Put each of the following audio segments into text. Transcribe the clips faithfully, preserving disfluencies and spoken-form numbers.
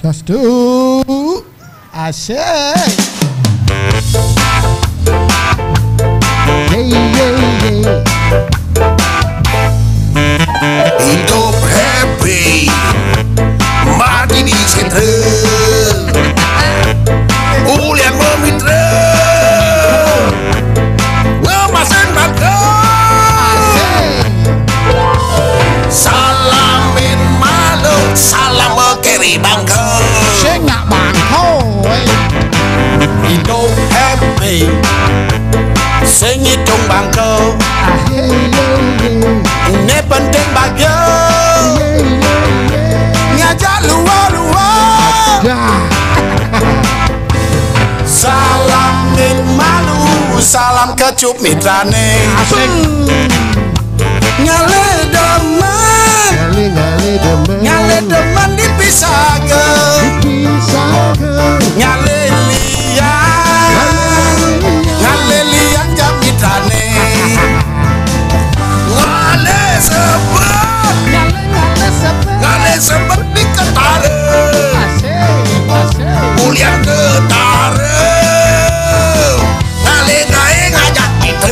Dastu. Asik. Ye, ye, ye. Hidup happy, mati di sentra. Ulian mamitra, ngemasin bangka. Salamin malu, salam kiri bangka. Sing nak bangka, eh. Hidup happy, sing ngitung bangka. Ah, ye, ye, ye. Ini penting bahagia. Ye, ye, ye. Ngajak luar-luar. Dah. Salamin malu, salam kecup mitrane. Asik. Ngalih demen, ngalih, ngalih demen, ngalih demen dipisaga, dipisaga. Ngalih liang, ngalih liang, ngalih liang jak mitrane. Ngalih sebet, ngalih, ngalih sebet, ngalih sebet di ketara. Asik, asik. Ulian ketara. Ngalih gaé ngajak kita.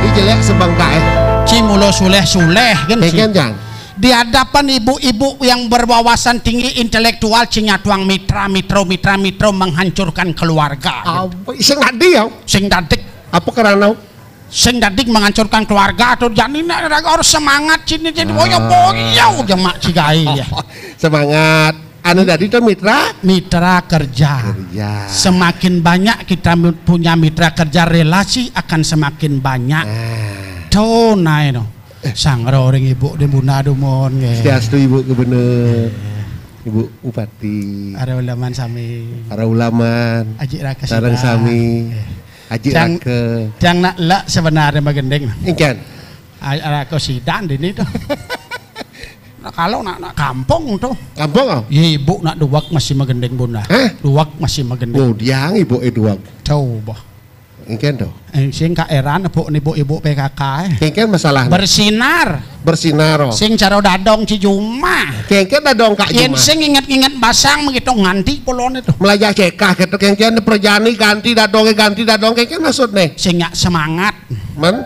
Ini jelek sebengkak, eh. Ci mula suleh-suleh kan, ci. Kan, Jang? Di hadapan ibu-ibu yang berwawasan tinggi intelektual, ci nyatuang mitra, mitra, mitra, mitra menghancurkan keluarga. Apa? Sing tadi ya? Sing tadi. Apa kerana? Sing tadi menghancurkan keluarga tuh, jani nek ora semangat sini jadi boyo-boyo, jemak ci gaé ya. Semangat. Anu tadi tuh mitra? Mitra kerja. Kerja. Semakin banyak kita mi-, punya mitra kerja, relasi akan semakin banyak. Nah. Tuh, nah, itu. Sangro ring ibu di Bunda Dumon, nggih. Swastiastu, Ibu Gubernur. Nggih. Ibu Bupati. Para ulaman sami. Para ulaman. Aji Raka sareng sami. Nggih. Aji Cang, Raka. Cang nak lek sebenarnya magending. Ingkén. A-, Raka sidan dini tuh. Nah, kalau nak, nak kampung tuh. Kampung, oh? Iya, ibu nak duweg masih magending, Bunda. Hah? Duweg masih magending. Ngudiang ibu é duweg. Coba. Ingkén tuh. Eh, sing kaéran ibu, ibu-ibu P K K, eh. Ingkén masalah. Bersinar. Bersinar, oh. Sing cara dadong ci jumah. Kéngkén dadong Kak Yén jumah. Sing inget-inget basang begitu nganti polone tuh. Melajah cekah gitu, kéngkén perjani ganti dadongé, ganti dadong, kéngkén maksudné. Sing nyak semangat. Men?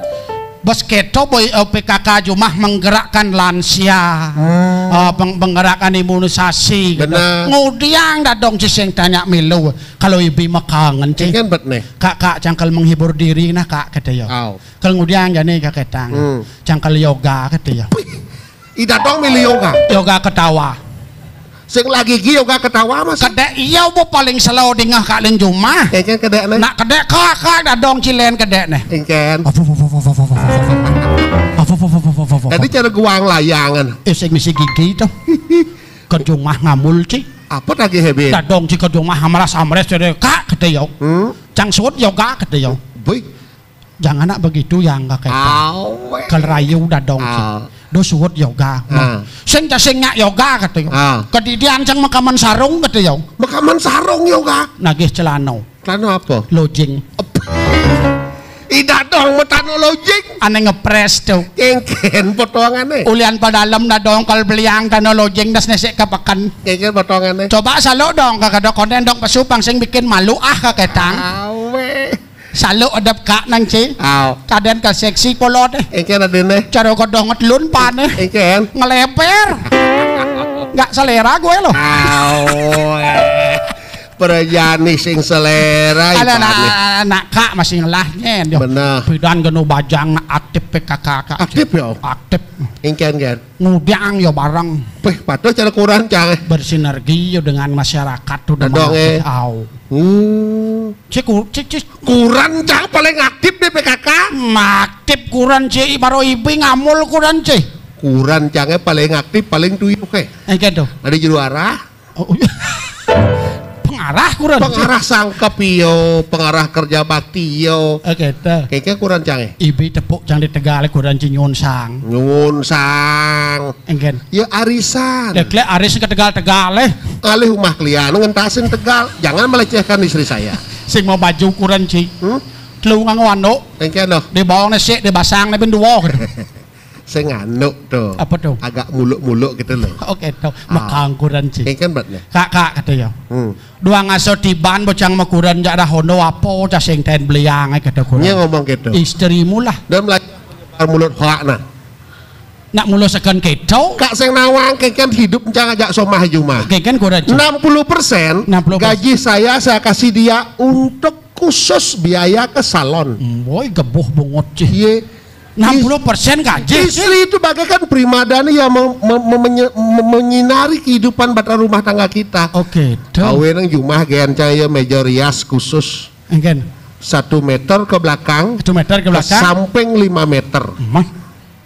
Bos kéto boy, eh, P K K jumah menggerakkan lansia. Hmm. Eh, peng-, penggerakkan imunisasi gitu. Bener. Ngudiang dadong ci sing tanya milu. Kalau ibi makangen ci. Kéngkén betné. Kak, Kak, cangkel menghibur diri nah, Kak, kéto ya. Au. Kal ngudiang jani Kak Ketang. Hmm. Cangkel yoga kéto ya. Ih, dadong milih yoga. Yoga ketawa. Sing lagi gi yoga ketawa, Mas. Kedék iya, bu, paling selo dingeh Kak ling jumah. Kéngkén kedékné. Nak kedék Kak, Kak, dadong ci lén kedékné. Ingkén. Apa, apa, apa. Tadi cara guang layangan. Eh, sing misi gigi tuh. Ke jumah ngamul ci. Apa lagi hebet? Dadong ci ke jumah amras-amres, jadi, Kak, kéto ya. Hmm? Cang suud yoga kéto ya. Boy. Jangan nak begitu, Yang, Kak Ketang. Awe. Kal rayu dadong ci. Ah. Do suud yoga. Ah. Sing ca sing nyak yoga kéto ya. Ah. Kedidian cang makaman sarung kéto ya. Makaman sarung yoga. Nagih celana. Celana apa? Lojing. Ih, dadong metano lojing. Ané ngepres tuh. Kéngkén potongané. Ulian padalem dadong kal beliang tano lojing das nésik ka peken. Kéngkén potongané. Coba saluk dong, Kak, kada konden dong pesu pang sing bikin malu ah, Kak Ketang. Awe. Saluk edep Kak nang ci. Au. Kadén ka seksi polodé. Ingkén adéné. Cara kodong ngetlun pané. Ingkén. Ngeleper. Nggak selera gue loh. Au. Perjani sing selera. Ada anak, ibaratnya. Anak Kak masih ngelah nyén, yo. Bener. Bidan geno bajang nak aktif P K K, Kak. Aktif, yo? Aktif. Ingkén, kén. Ngudiang yo bareng. Pih, patuh cara kuran, Cang. Bersinergi yo dengan masyarakat tuh. Dadong, eh. Au. Hmm. Cik, ku-, cik, cik. Kuran, Cang, paling aktif di P K K. Aktif kuran, cik, baru ibi ngamul kuran, cik. Kuran, Cang, eh, paling aktif, paling tuyuh, eh. Eh, gitu. Ada juara. Oh, iya. Pengarah kuran, cik. Pengarah sangkep iyo, pengarah kerja bakti iyo. Eh, gitu. Kayaknya kuran, Cang, eh. Ibi tepuk, Cang, di Tegal, kuran, cik, nyunsang. Nyunsang. Engken. Ya arisan. Dék lék aris ke Tegal-Tegal, eh. Alih umah klian ngentasin Tegal. Jangan melecehkan istri saya. Sing mau baju kuran, cik. Hmm? Telu nganggo anduk. Engken, noh. Di bawang nésik, di basang, di ben dua, gitu. Sing anu to. Apa to? Agak muluk-muluk gitu loh. Oke to. Ah. Makangkuran sih. Ini kan beratnya. Kak, kak, kata ya. Hmm. Dua ngaso tiban bocang makuran jak dah hono apa cah sing ten beliang, eh, kata kuran. Dia ngomong gitu. Istrimu lah. Dan melaju mulut hak nah. Nak mula second keto. Kak sing nawang kan hidup cang ajak somah jumah. Oke kan kuran sih. Enam puluh persen Enam puluh persen. gaji saya saya kasih dia untuk khusus biaya ke salon. Hmm, woi gebuh bungut sih. Iya. Enam puluh persen gaji sih. Istri itu bagaikan primadona yang mem- mem- mem- menye- mem- menyinari kehidupan batara rumah tangga kita. Oke, to. Awe nang jumah gen cang ya meja rias khusus Engken. Satu meter ke belakang, Satu meter ke belakang. Samping lima meter. Mah.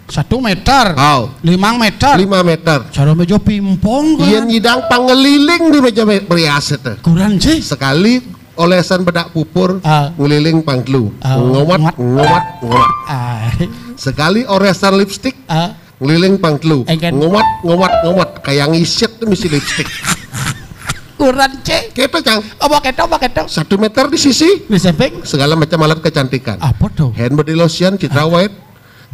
Satu meter. Aw. Lima meter. Lima meter. Cara meja pimpong kan. Iya nyidang pangeliling di meja me- rias itu. Kuran sih. Sekali olesan bedak pupur Ah. ngeliling pangtelu. Ah, Ngomat, ngomat. Ngomat, ngomat. Ah. Sekali olesan lipstik Ah. ngeliling pangtelu. Engken. Ngomat, ngomat, ngomat. Kayak ngisit tuh misi lipstik. Kuran cek. Kita cang Apa keto, apa keto? Satu meter di sisi, Di samping. Segala macam alat kecantikan. Apa tuh? Hand body lotion, Citra White,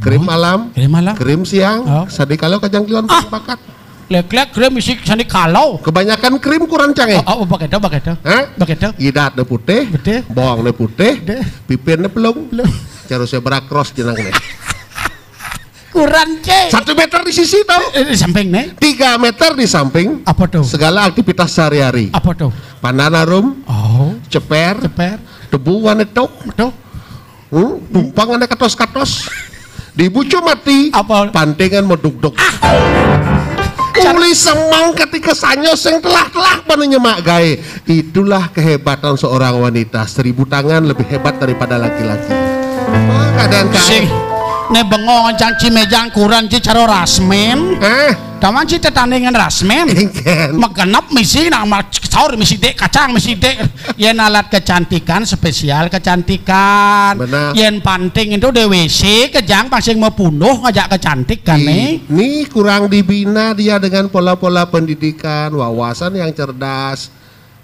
krim Oh, malam, krim malam. Krim siang. Oh. Sadi kalau kajang kliwon Ah. Bakat. Lek-lek krim isi sandi kalau. Kebanyakan krim kuran cang eh. Oh, oh, apa keto, apa keto? Hah? Apa keto? Idat ne putih, Putih. Bawang ne putih, Putih. Pipir ne pelung, Pelung. Carusnya berakros jenang ne. Kuran cek. Satu meter di sisi tau. Eh, di samping nih. Tiga meter di samping. Apa tuh? Segala aktivitas sehari-hari. Apa tuh? Pandan arum, Oh, ceper, ceper. Tebu wane tok. Betul. Hmm? Tumpang wane katos-katos. Dibucu mati. Apa? Pantingan mau duk-duk. Uli semang ketika sanyo sing telah-telah pada nyemak gae. Itulah kehebatan seorang wanita. Seribu tangan lebih hebat daripada laki-laki. Wah, keadaan kau. Sing ne bengong cang cimejang kuran ci caro rasmen. Eh, Taman ci tetandingan rasmen. Engken. Megenep misi nak ma- sahur misi dek kacang misi dek. Yen alat kecantikan spesial kecantikan. Benar. Yen panting itu D W C kejang pasing mau punduh ngajak kecantikan nih. Ini kurang dibina dia dengan pola-pola pendidikan, wawasan yang cerdas.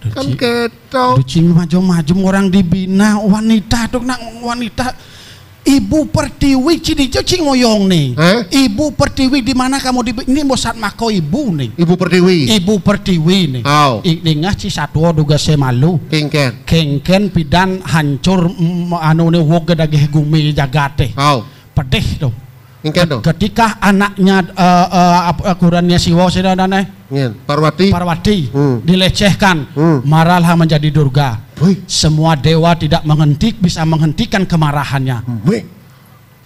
Kan Duci. Keto. Ducing maju-maju orang dibina wanita tuh nak wanita ibu pertiwi cini cing ngoyong nih. Hah? Ibu pertiwi di mana kamu di ini bosat mako ibu nih. Ibu Pertiwi. Ibu pertiwi nih. Au. Ingah ci satwa duga semalu. Kengken. Kengken pidan hancur mm, anu nih wog dagih gumi jagate. Au. Pedih tuh. Kengken tuh. Ketika anaknya eh, eh, ap- eh, kurannya siwa sida dane Ngen. Parwati. Parwati Hmm. dilecehkan, Hmm. marahlah menjadi Durga. Wih. Semua dewa tidak menghenti bisa menghentikan kemarahannya. Wih.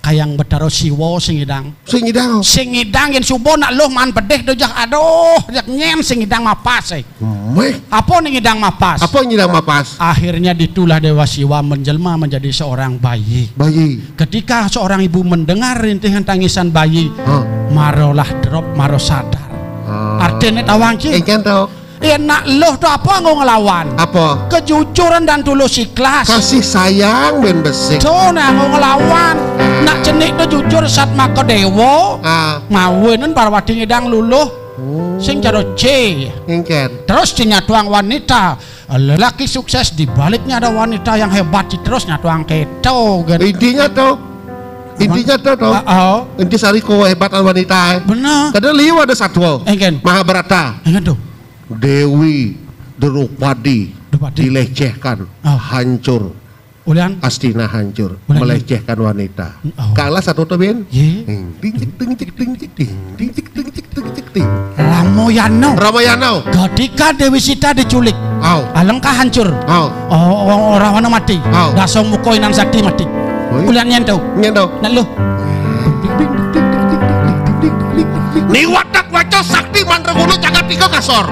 Kayang Betara Siwa sing idang. Sing idang. Sing idang yen subuh nak luh man pedih dojah aduh jak nyen sing idang mapas eh. Wih. Apa ning idang mapas? Apa yang idang mapas? Akhirnya ditulah Dewa Siwa menjelma menjadi seorang bayi. Bayi. Ketika seorang ibu mendengar rintihan tangisan bayi, Hah. marolah drop, maro sadar. Ah. Artinya tawang ci. Engken tuh. Ya nak luh tuh apa nggo ngelawan? Apa? Kejujuran dan tulus ikhlas. Kasih sayang ben besik. Tuh nah nggo ngelawan. Nak cenik tuh jujur sat maka dewa. Ah. Mawinan Parwati ngidang luluh. Oh. Sing cara C. Engken. Terus dinyatuang wanita. Lelaki sukses di baliknya ada wanita yang hebat ci terus nyatuang keto kan. Intinya tuh. Intinya tuh tuh. Ah, oh. Inti sari kehebatan wanita. Eh. Benar. Kadang liu ada satwa. Engken. Mahabharata. Engken tuh. Dewi Drupadi Drupadi. Dilecehkan, Ah. Hancur. Ulian. Astina hancur, Ulian. Melecehkan wanita. Oh. Kala satu tuh bin. Ye. Ting, ting, ting, ting, ting, ting, ting, ting, ting, ting, ting, ting, ting. Ramayana. Ramayana. Ketika Dewi Sita diculik, Au. Alengka hancur. Au. Oh, oh, Rawana mati. Au. Daso muko Inang Sakti mati. Woi. Ulian nyento. Nyento. Nak luh. Ni watak waca sakti mandraguna jagat tiga kasor.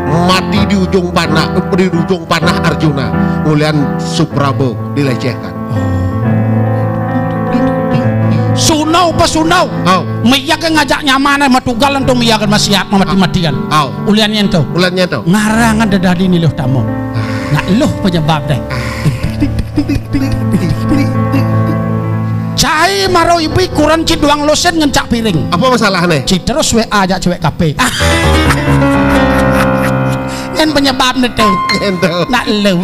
Mati di ujung panah, di ujung panah Arjuna. Ulian Suprabo dilecehkan. Sunau pesunau. Au. Miyake ngajak nyamane matugal entu miyake masiat mati-matian. Au. Ulian nyento. Ulian nyento. Ngarangan dedadi niluh tamu. Nak luh penyebab deh. Cai maro ibi kuran ci duang losen ngencak piring. Apa masalahnya? Ci terus W A ajak cewek kape. En penyebab nih tuh. Nyento. Nak lu.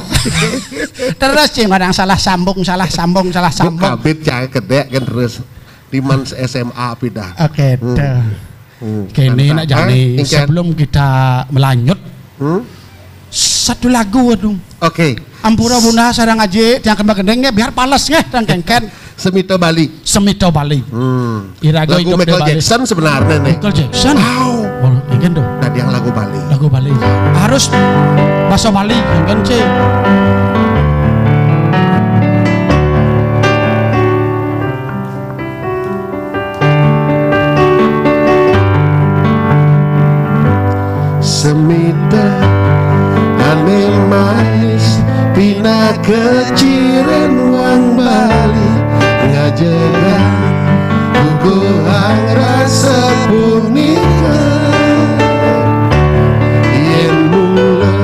Terus ci kadang salah sambung, salah sambung, salah sambung. Kabit cai kedek kan terus. Timan S M A pidah. Oke, hmm, dah. Hmm. Kene nak jani, sebelum kita melanjut, hmm, satu lagu, aduh. Oke. Ampura buna sareng aji, tiang kembang gendeng nggih, biar pales nggih, tang kengken. Semita Bali. Semita Bali. Hmm. Iraga lagu hidup di Michael Bali. Jackson sebenarnya nih. Michael Jackson. Wow. Oh, ingin tuh. Tadi yang lagu Bali. Lagu Bali. Harus bahasa Bali, ingin sih. Semita ane manis pinaka ciren wang Bali, ngajegang guguhang rasa punika. Yen mula,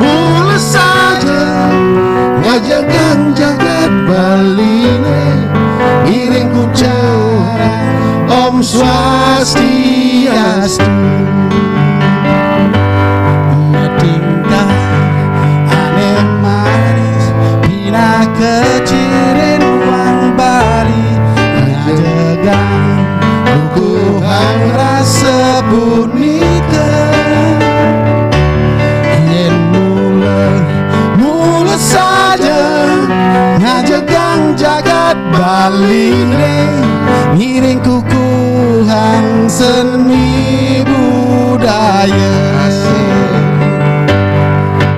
mula saja ngajegang jagat Baline, ngiring kucau Om Swastiastu. Matingkah ane manis, pinaka ciren wang Bali, ngajegang guguhang rasa punika. Yen mula, mula saja ngajegang jagat Baline, ngiring kukuhang seni budaya.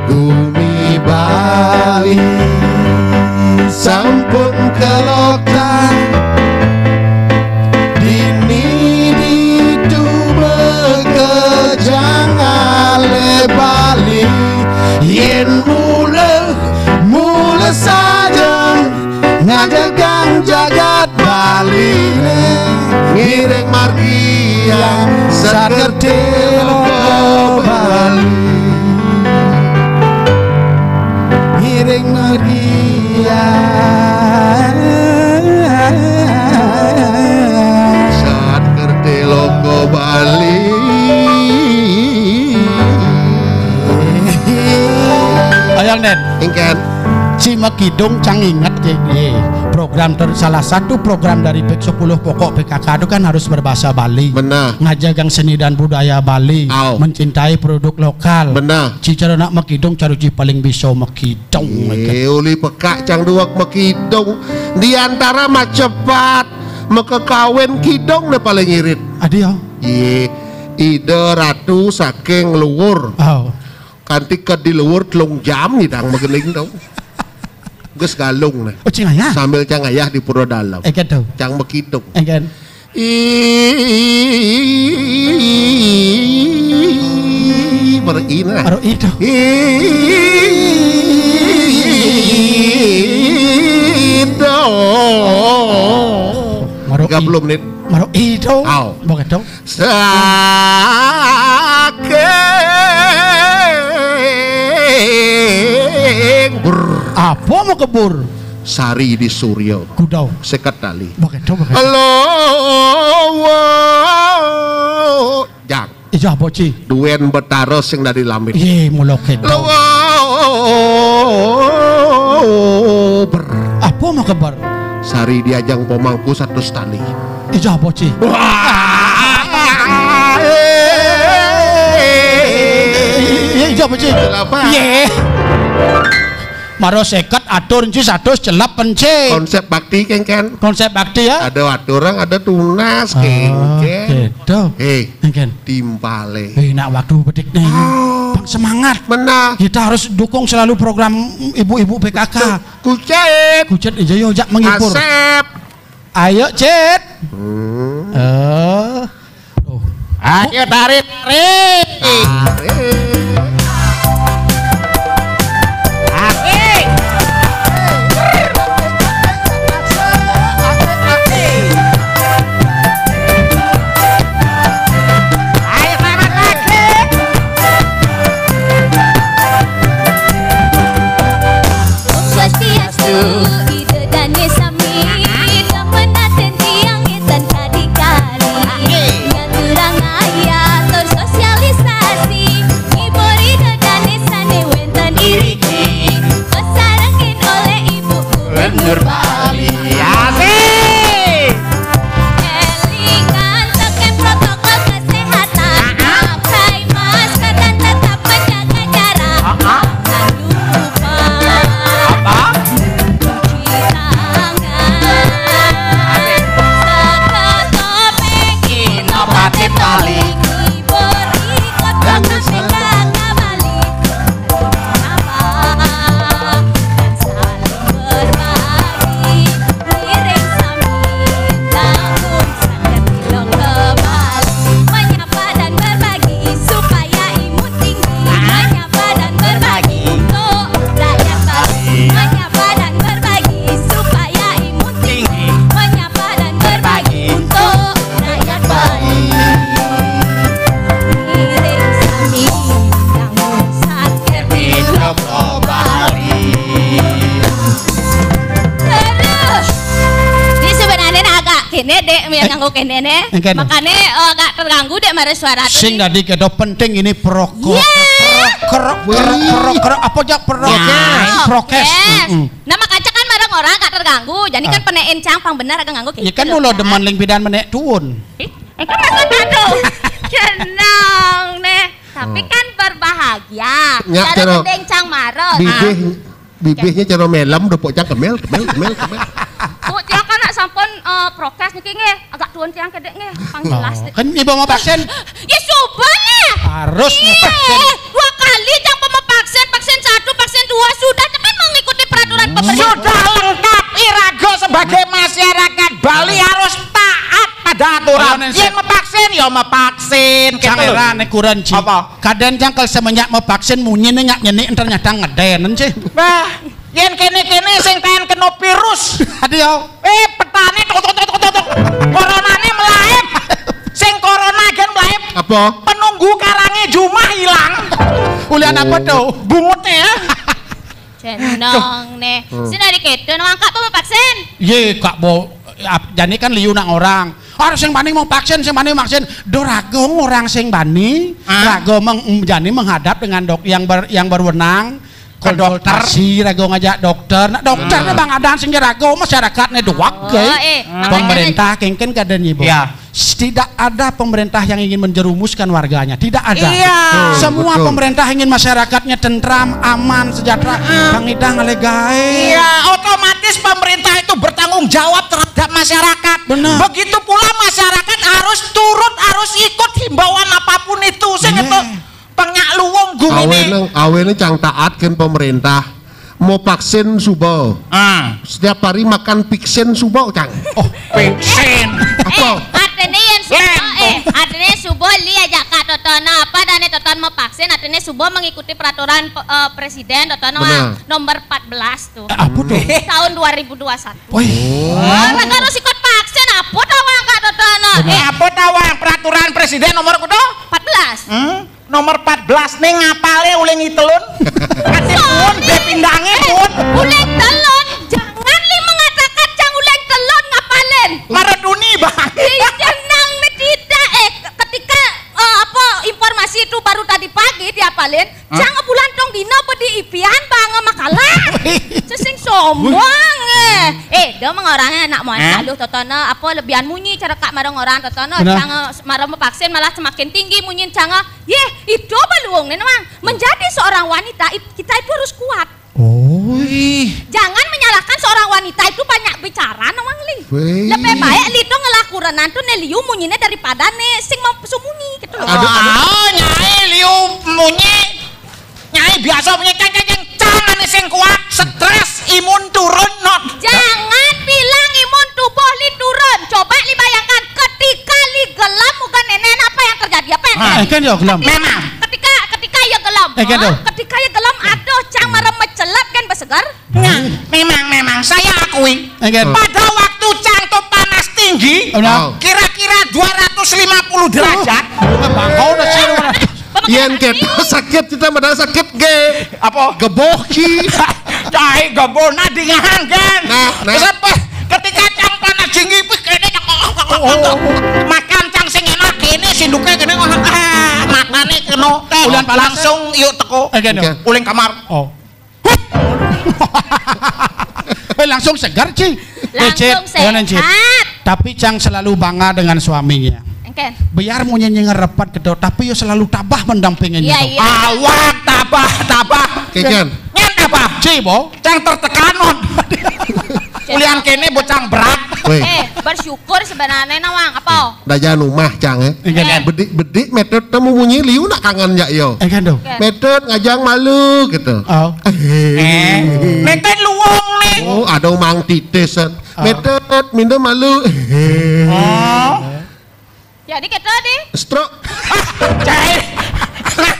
Gumi Bali sampun keloktan, dini ditu bekejang ale Bali. Yen mula, mula saja ngajegang jagat Baline, ngiring margiang sakerti loka Bali. Ngiring margiang sakerti loka Bali. Ayang Den. Ingkén. Si Makidung cang inget, ye, ye. Program ter-, salah satu program dari P K K sepuluh pokok P K K itu kan harus berbahasa Bali. Benar. Ngajegang seni dan budaya Bali. Au. Mencintai produk lokal. Benar. Ci cara nak Makidung, cara ci paling bisa Makidung. Ye, uli pekak cang duwek Makidung. Di antara macepat, makakawin kidung ne paling irit. Adi, ya. Ye, Ida Ratu saking luhur. Au. Kanti ked di luhur telung jam nyidang mageling tau. Geus galung nah. Oh, cing ayah. Sambil cang ayah di Pura Dalem. Eh, gitu. Cang makidung. Eh, kan. Ih, berina. Baru itu. Ih, dong. Baru tiga puluh i-, menit. Baru itu. Au. Begitu. Saking ber-, apa mau kebur? Sari di Surya. Kuda. Seket tali. Begitu, begitu. Halo, jang. Ijah boci. Duen Betara sing dari lamit. Ye, mula kedo. Halo, ber-, apa mau kebar? Sari diajang pemangku satu tali. Ijah boci. Wah. Iya, ijah boci. Kenapa? Ye. Maro seket atur enci satus celep penci. Konsep bakti, kengken. Konsep bakti, ya? Ada aturang, ada tunas, oh, kengken. Gitu. Eh, kengken. Timpale. Eh, nak waktu bedik nih. Oh. Bang, semangat. Benar. Kita harus dukung selalu program ibu-ibu P K K. Kucet. Kucet, iya, yo, jak menghibur. Asep. Ayo, Cit. Hmm. Eh. Tuh. Ayo, tarik, tarik. Tarik. Asik. Ayo, selamat pagi. Om Swastiastu, Ida Dane sami, demen aten tiang ngetan kadi-kadi. Ngaturang ayat tur sosialisasi, Yang nganggo kene ne. Makane, eh, agak terganggu dek mare suara tu. Sing dadi kedo penting ini prokes. Iya. Prokes, prokes, apa jak prokes? Prokes. Nah, makanya kan marang orang agak terganggu. Jadi kan penekin cang pang bener agak nganggo kene. Ya kan mulo demen ling pidan menek tuun. Eh, kan masa kado. Jenang ne. Tapi kan berbahagia. Nyak cara gendeng cang maro. Bibih, bibihnya cara melem, dopok cang kemel, kemel, kemel, kemel. Bu, tio kan nak sampun, eh, prokes niki nggih, agak tuun tiang kedek nggih, pang jelas. Kan ibu mau vaksin? Ya coba lah. Harus mau vaksin. Dua kali cang mau vaksin, vaksin satu, vaksin dua, sudah cepat mengikuti peraturan pemerintah. Sudah lengkap, irago sebagai masyarakat Bali harus taat pada aturan. Yen mau vaksin, ya mau vaksin. Cang era nekuran, Ci. Apa? Kadén cang kal semenjak mau vaksin munyi ne nyak nyenik ternyata ngeden ci. Bah, yen kene-kene sing kaen kena virus. Aduh ya. Eh, petane tok, tok, tok, tok, tok. Coronane melaib. Sing corona gen melaib. Apa? Penunggu karange jumah hilang. Ulian apa tuh? Bungut ya. Jeneng ne. Sing dari kete nang angkat tuh vaksin. Ye, kak bo. Jani kan liu nak orang. Harus sing bani mau vaksin, sing bani vaksin. Do rago orang sing bani. Rago meng, jani menghadap dengan dok yang ber, yang berwenang. Konsultasi rago ngajak dokter. Nak dokter ne bang ada sing rago masyarakat ne doak. Pemerintah kengken kada nyibo. Ya. Tidak ada pemerintah yang ingin menjerumuskan warganya. Tidak ada. Iya. Semua pemerintah ingin masyarakatnya tentram, aman, sejahtera. Bang Idang alegai. Iya, otomatis pemerintah itu bertanggung jawab terhadap masyarakat. Benar. Begitu pula masyarakat harus turut, harus ikut himbauan apapun itu. Sing itu pengak luwung gumine. Awene, awene cang taat kan pemerintah. Mau vaksin suba. Ah. Setiap hari makan piksin suba, cang. Oh, piksin. Apa? Eh, artinya yang suba, eh, artinya suba li aja kak Totono apa dan Totono mau vaksin artinya suba mengikuti peraturan eh, presiden Totono nomor empat belas tuh. Eh, apa tuh? Tahun dua ribu dua puluh satu. Wih. Wah, harus ikut vaksin apa tawang kak Totono? Eh, apa tawang peraturan presiden nomor kudu? Empat belas. Hmm? Nomor empat belas ning ngapale uling itelun. Ati pun, be pindange pun. Uling telun. Jangan li mengatakan cang uling telun ngapalin. Mareduni, Bang. Ih, tenang ne tidak. Eh, ketika eh, apa informasi itu baru tadi pagi diapalin, cang bulan tong dino apa di ipian bang makalah. Sesing sombong eh. Eh, dia mengorangnya anak muan kaluh Totono apa lebihan munyi cara kak marang orang Totono. Cang marang vaksin malah semakin tinggi munyi cang. Yeh, itu baluung nih, Nawang. Menjadi seorang wanita, it- kita itu harus kuat. Oh. Jangan menyalahkan seorang wanita itu banyak bicara, Nawang Li. Wih. Lebih baik Li itu ngelakurenan tuh ne liu munyine daripada ne sing mau pesu munyi gitu loh. Aduh, aduh. Ah, nyai liu munyi. Nyai biasa munyi ceng ceng ceng cang ane sing kuat, stres, imun turun not. Jangan bilang imun tubuh Li turun. Coba Li bayangkan ketika Li gelem bukan nenek apa yang terjadi? Apa yang terjadi? Ah, kan ya gelem. Memang. Ketika ketika ya gelem. Eh, kan tuh. Ketika ya gelem aduh cang marem mecelep kan besegar. Nah, memang memang saya akui. Eh, kan. Pada waktu cang tuh panas tinggi, oh, no, kira-kira dua ratus lima puluh derajat. Bangkau udah sih. Yen keto sakit kita padahal sakit ge. Apa? Geboh ki. Cai geboh nading nganggen. Nah, nah. Sampai ketika cang panas tinggi pih kene makan cang sing enak kene sinduke kene ah, matane kena. Ulan panas. Langsung yuk teko. Eh, kene. Oke. Uling kamar. Oh. Eh, langsung segar, Ci. Eh, Cit, langsung sehat. Tapi Cang selalu bangga dengan suaminya. Engken. Biar munyi ngerepet gitu, tapi yo selalu tabah mendampingi. Iya, iya. Awak tabah, tabah. Keken. Nyen tabah. Ci, bo. Cang tertekan, non. Ulian kene bocang berat. Weh. Eh, bersyukur sebenarnya nawang apa? Dajan umah cang eh. Iya. Bedik-bedik metode temu munyi liu nak kangen jak yo. Eh, kan tuh. Oke. Metode ngajang malu gitu. Oh. Eh. Meten luwung nih. Oh, ada mang titis kan. Oh. Metode minda malu. Oh. Jadi kita di stroke. Cai.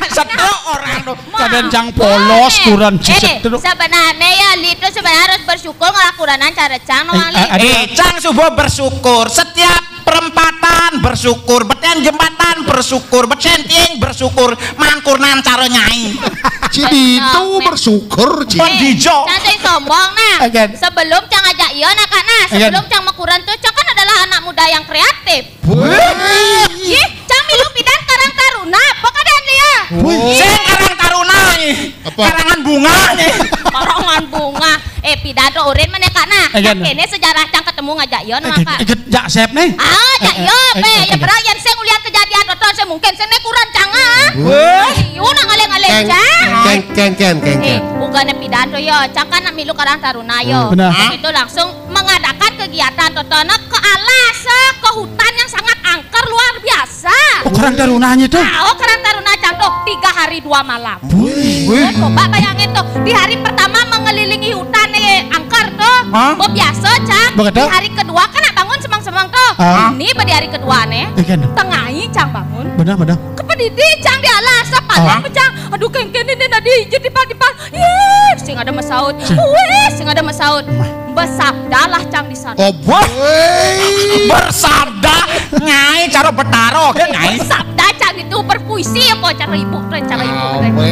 Stroke orang tuh. Kadang cang polos kurang cicit tuh. Sebenarnya ya Li itu sebenarnya harus bersyukur ngelakuran cara cang nawang Li. Eh, cang subuh bersyukur setiap perempatan bersyukur, beten jembatan bersyukur, beten tiang bersyukur, mangkurnan cara nyai. Ci Ditu bersyukur, Ci. Pon dijo. Cang sing sombong, nah. Agen. Sebelum cang ngajak iya, nah, Kak, nah. Agen. Sebelum cang makurenan tuh, cang kan adalah anak muda yang kreatif. Wih. Ih, cang milu pidan Karang Taruna, apa keadaan dia? Wih. Sing Karang Taruna nih. Apa? Karangan bunga nih. Karangan bunga. Eh, pidan to urin mana, Kak, nah. Agen. Cang kene sejarah cang ketemu ngajak iya, nah, Kak. Agen, jak sep nih. Ah, jak iya, be. Ya, berang yang sing ulian kejadian, tonton sing mungkin sing nih kurenan cang, ah. Wih. Iya, nak ngaleng-ngaleng, cang. Keng, keng, keng, keng, keng. Eh, bukannya pidan to ya, cang kan nak milu Karang Taruna yo. Benar. Itu langsung mengadakan kegiatan, tonton, ke alas, eh, ke hutan yang sangat angker luar biasa. Oh, Karang Tarunanya tuh. Ah, oh, Karang Taruna cang tuh tiga hari dua malam. Wih. Wih. Coba bayangin tuh, di hari pertama mengelilingi hutan nih, angker tuh. Hah? Biasa, cang. Begitu. Di hari kedua kan nak bangun semang-semang tuh. Ah. Ini di hari kedua nih. Iya, kan? Tengai cang bangun. Benar, benar. Kepadidi cang di alas, apa cang? Aduh, kengken ini tadi jadi padi-padi. Ih, sing ada masaut. Wih, sing ada masaut. Bersabdalah cang di sana. Oh, boy. Bersabda, nyai cara betaro, nyai. Bersabda cang itu berpuisi apa cara ibu, cara ibu.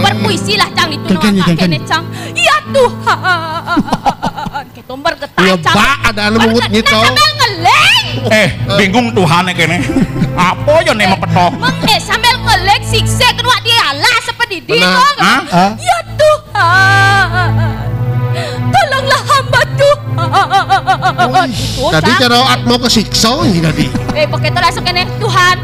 Berpuisilah cang itu, kene cang. Ya Tuhan. Gitu bergetar cang. Ada anu mungut gitu. Sambil ngeleng. Eh, bingung Tuhan kene. Apa ya nih mepetoh? Meng, eh, sambil ngeleng sikse kedua dia lah seperti dia. Hah? Ya Tuhan, tolonglah hamba Tuhan. Tadi cara atma kesiksa ini tadi. Eh, pakai itu langsung kene, Tuhan,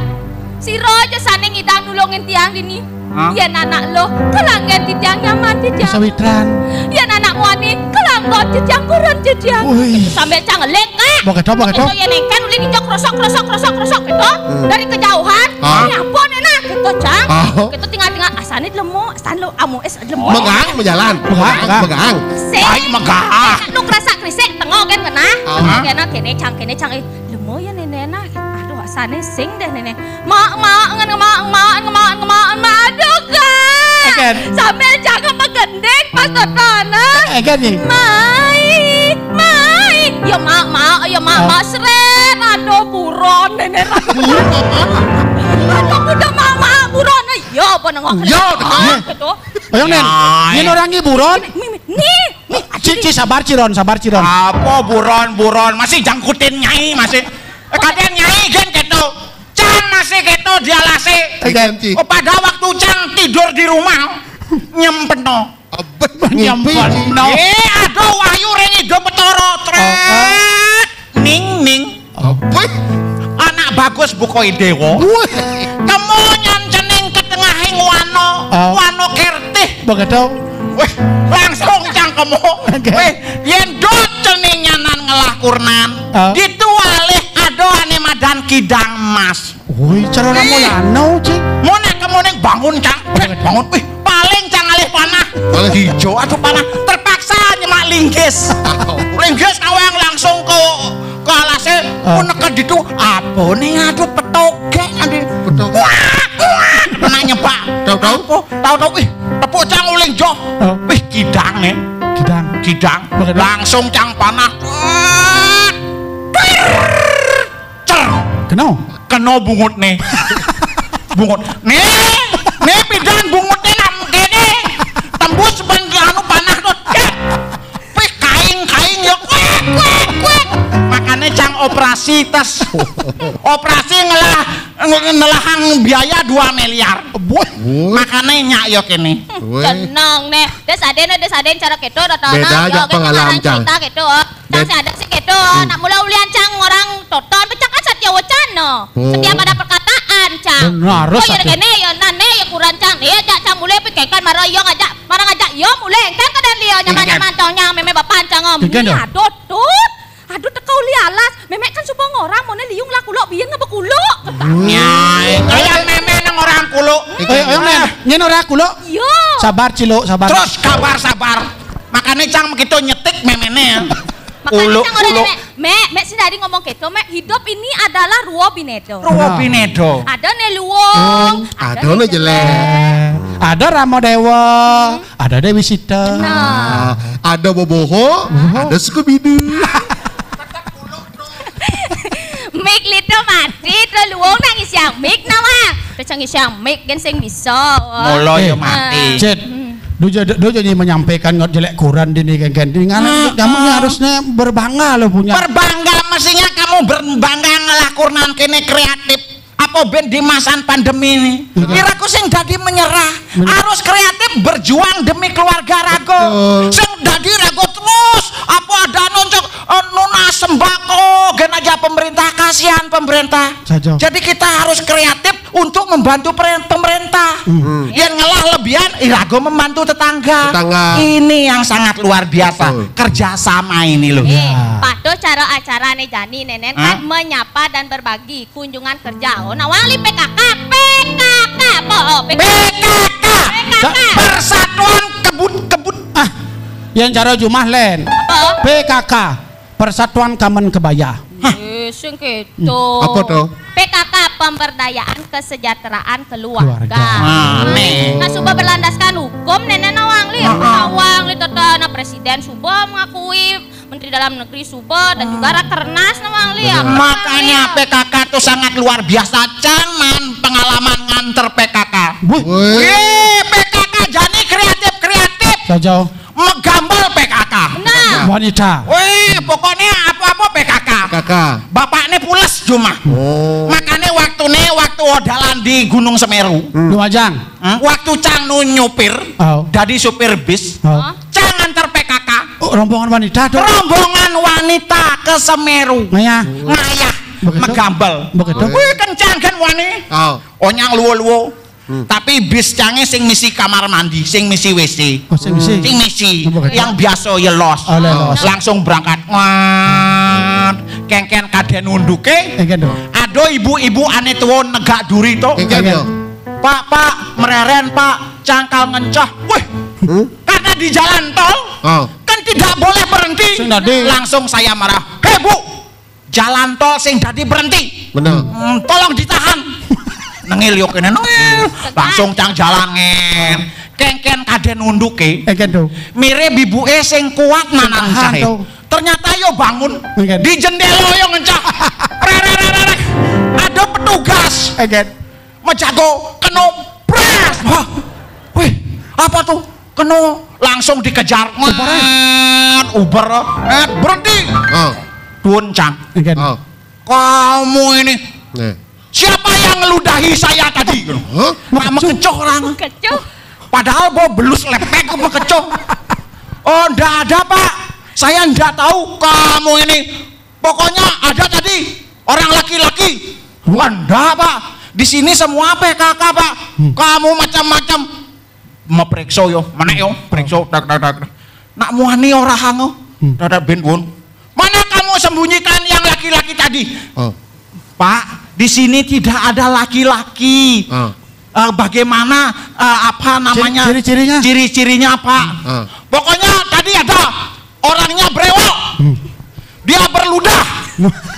sira aja sane ngidang nulungin tiang dini. Hah? Yen anak lo, kelanggen titiang nyaman titiang. Sawitran. Yen anak muani, kelanggon titiang kurenan titiang. Wih. Sambil cang ngeleng, Kak. Begitu, begitu. Yen engken ulih dijok krosok, krosok, krosok, krosok gitu. Dari kejauhan. Hah? Ini apa nih, nah? Gitu, cang. Gitu tinggal-tinggal asane lemo, asane lo amu es lemo. Megang, berjalan. Megang, megang. Sing. Baik, megang. Lu kerasa krisik, tengok kan kena. Hah? Kena kene, cang, kene, cang. Eh, lemo ya nenek, nah. Aduh, asane sing deh nenek. Mak, mak, ngen, mak, mak, mak, mak, mak, aduh, Kak. Sambil jaga megending pas tonton, ah. Mai, mai. Ya, mak, mak, ya, mak, mak, sret. Aduh, buron, nenek, aduh. Aduh, udah, mak, mak, buron. Ya, apa nengok? Ya, gitu. Ayo, Nen. Nen orang ini buron. Nih, nih, nih. Ci, ci, sabar, Ciron, sabar, Ciron. Apa buron, buron? Masih jangkutin nyai, masih. Eh, kadang nyai, gen, gitu. Cang masih gitu dialasi. Agen. Oh, pada waktu cang tidur di rumah, nyempeno. Abet, nyempeno. Eh, aduh, wahyu ring Ida Betara, tret. Ning, ning. Apa? Anak bagus buka idewa. Wih. Kemo nyancening ketengahing wano, wano kertih. Begitu. Wih, langsung cang kemo. Wih, yen dot cening nyanan ngelah kurnan. Gitu alih ada ane madan kidang mas. Woi, cara ramu lanau, Ci. Mau nak kemo ning bangun, cang. Bangun, wih, paling cang alih panah. Paling hijau atau panah. Terpaksa nyemak linggis. Linggis nawang langsung ke ke alase, pun neked ditu, apa nih, aduh, petoge, andi. Petoge. Wah, wah, kena nyepak. Tahu-tahu? Apa? Tahu-tahu, ih, tepuk cang uling joh. Wih, kidang nih. Kidang. Kidang. Langsung cang panah. Wah. Cer. Kena? Kena bungut nih. Bungut. Nih, nih pidan bungut nih nang kene. Tembus ban anu panah tuh. Cek. Wih, kaing-kaing ya. Kuek, kuek, kuek. Makanya cang operasi tes. Operasi ngelah, nge-, ngelahang biaya dua miliar. Boy. Makanya nyak ya kene. Weh. Tenang nih. Des aden, des aden cara keto, rata-rata. Beda aja pengalaman, cang. Cerita keto. Cang sih ada sih keto. Nak mula ulian cang orang toton, pecah kan setia wacana. Setia pada perkataan, cang. Benar, oh, ya kene, ya nane, ya kurang cang. Ya, jak cang mulai pikirkan marah, ya ngajak Marang aja, yo mulai kan keadaan dia nyaman-nyaman toh nyang meme bapan cangem. Ini aduh tut. Aduh teka uli alas. Meme kan suba ngorang mone liung lah kuluk biyen ngapa kuluk. Nyai, kayak meme nang orang kuluk. Ayo, ayo, men. Nyen orang kuluk. Yo. Sabar, Ciluk, sabar. Terus kabar sabar. Makanya cang begitu nyetik memene. Makanya cang orang nenek. Mek, mek sing dadi ngomong keto, Mek, hidup ini adalah ruo binedo. Ruo binedo. Ada ne luwung, ada ne jelek. Ada Rama Dewa, ada Dewi Sita. Nah. Ada Boboho, ada Scooby-Doo. Mik lito mati, to luwung nang isiang mik nawa. To cang isiang mik gen sing bisa. Mula ya mati. Cet. Duh, jadi, duh, jadi menyampaikan ngot jelek kuran dini, kengken. Dengan kamu harusnya berbangga loh punya. Berbangga, mestinya kamu berbangga ngelah kurnan kene kreatif. Apa ben di masa pandemi ini? Iraku sing dadi menyerah. Harus kreatif, berjuang demi keluarga rago. Sing dadi rago terus, apa ada nonjok, eh, nunas sembako, gen aja pemerintah, kasihan pemerintah. Jadi kita harus kreatif untuk membantu pemerintah. Yang ngelah lebihan, irago membantu tetangga. Tetangga. Ini yang sangat luar biasa. Kerjasama ini loh. Eh, padha cara acarane jani nenen kan menyapa dan berbagi kunjungan kerja. Oh, nah, wali P K K, P K K, apa? Oh, P K K. P K K. Persatuan Kebut-Kebut. Ah, yang cara jumah len. Apa? P K K, Persatuan Kamen Kebaya. Eh, sing keto. Apa to? P K K, pemberdayaan kesejahteraan keluarga. Nah, suba berlandaskan hukum, nenen nawang li. Nawang li, tetana presiden suba mengakui, menteri dalam negeri suba, dan juga rakernas nawang li. Makanya P K K tuh sangat luar biasa, cang, man, pengalaman nganter P K K. Wih. Wih, P K K jani kreatif-kreatif. Saja. Megambel P K K. Wanita. Wih, pokoknya apa-apa P K K. P K K. Bapaknya pules cuma. Oh. Makanya waktu nih, waktu odalan di Gunung Semeru. Lumajang. Waktu cang nu nyupir, dadi supir bis, cang nganter P K K. Oh, rombongan wanita tuh. Rombongan wanita ke Semeru. Ngayah. Ngayah. Begitu. Megambel. Begitu. Wih, kencang kan wani. Oh. Onyang luwo-luwo. Tapi bis cange sing misi kamar mandi, sing misi W C. Oh, sing misi. Sing misi. Yang biasa ya los. Oh, los. Langsung berangkat. Wah, kengken kaden unduke. Kengken to. Ada ibu-ibu ane tuwa negak duri to. Kengken yo. Pak, Pak, mereren, Pak, cangkal ngencah. Wih, karena di jalan tol kan tidak boleh berhenti. Langsung saya marah. Hei, Bu, jalan tol sing dadi berhenti. Bener. Hmm, tolong ditahan. Nengil yo kene, nengil. Langsung cang jalan ngen. Kengken kaden unduke. Kengken to. Mirip ibuke sing kuat nanan cahe. Ternyata yo bangun. Kengken. Di jendela yo ngencah. Rek, rek, rek, rek, rek. Ada petugas. Kengken. Mejago kena pres. Hah? Wih, apa tuh? Kena, langsung dikejar. Uber, eh? Uber, eh, berhenti. Duun, cang. Kamu ini. Siapa yang ngeludahi saya tadi? Hah? Pak, mekecoh orang. Padahal bawa belus lepek, mekecoh. Oh, ndak ada, Pak. Saya ndak tahu kamu ini. Pokoknya ada tadi orang laki-laki. Wah, ndak, Pak. Di sini semua P K K, Pak. Kamu macam-macam. Meperiksa yo, menek yo, periksa, dak, dak, dak. Nak muani ora hango. Dak, dak, ben pun. Mana kamu sembunyikan yang laki-laki tadi? Pak, di sini tidak ada laki-laki. Eh, bagaimana, eh, apa namanya? Ciri-cirinya? Ciri-cirinya, Pak. Pokoknya tadi ada orangnya brewok. Dia berludah.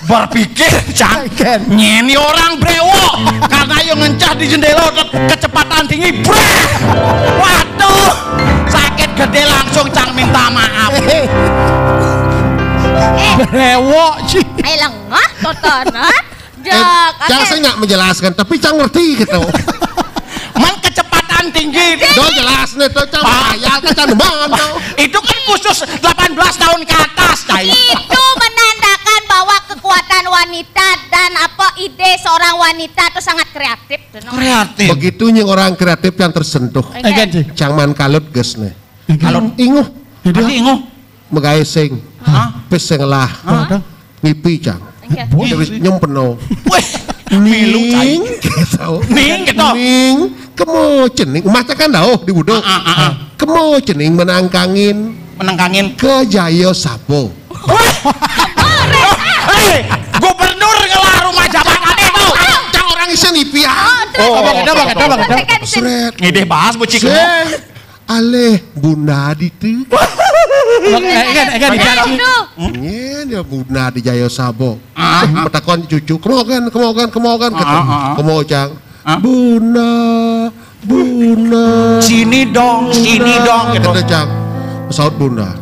Berpikir, cang, nyeni orang brewok. Karena yang ngencah di jendela ke-, kecepatan tinggi. Breh! Waduh, sakit gede, langsung cang minta maaf. Brewok, Ci. Ayo lengah, tonton, ha? Cang, saya nggak menjelaskan, tapi cang ngerti gitu. Man kecepatan tinggi. Do jelas nih tuh, cang, bayar ke cang demen tuh. Itu kan khusus delapan belas tahun ke atas, cai. Itu menandakan bahwa kekuatan wanita dan apa ide seorang wanita itu sangat kreatif tuh, no. Kreatif. Begitu nying orang kreatif yang tersentuh. Cang man kalut ges nih. Kalut. Inguh. Adi inguh. Megae sing. Hah? Pis sing lah. Hah? Ngipi, cang. Terus nyempeno. Weh, milu, cai. Ning, gitu. Ning, gitu. Ning, kemo cening. Umah tekan dauh di buduk. Kemo cening menangkangin. Menangkangin. Ke Jaya Sabo. Weh. Hei, gubernur ngelah rumah jabatan itu. Cang orang isen ipian. Oh, coba, coba, coba, coba. Sret. Ngidih bahas, Bu Cik. Sret. Alih bunda ditu. Kan, kan, kan, kan. Nyen, ya bunda di Jaya Sabo. Metakon cucu, kemogan, kemogan, kemogan, ketemu. Kemo, cang. Bunda, bunda. Sini dong, sini dong, gitu. Kata cang. Saut bunda.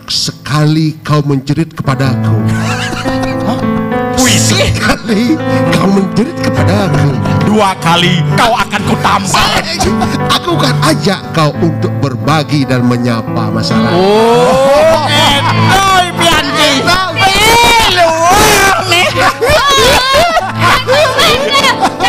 Sekali kau menjerit kepadaku, Sekali kau menjerit kepadaku, dua kali kau akan kutampar. Aku akan ajak kau untuk berbagi dan menyapa masyarakat. Oh, enjoy pian ki. Eh, luar nih.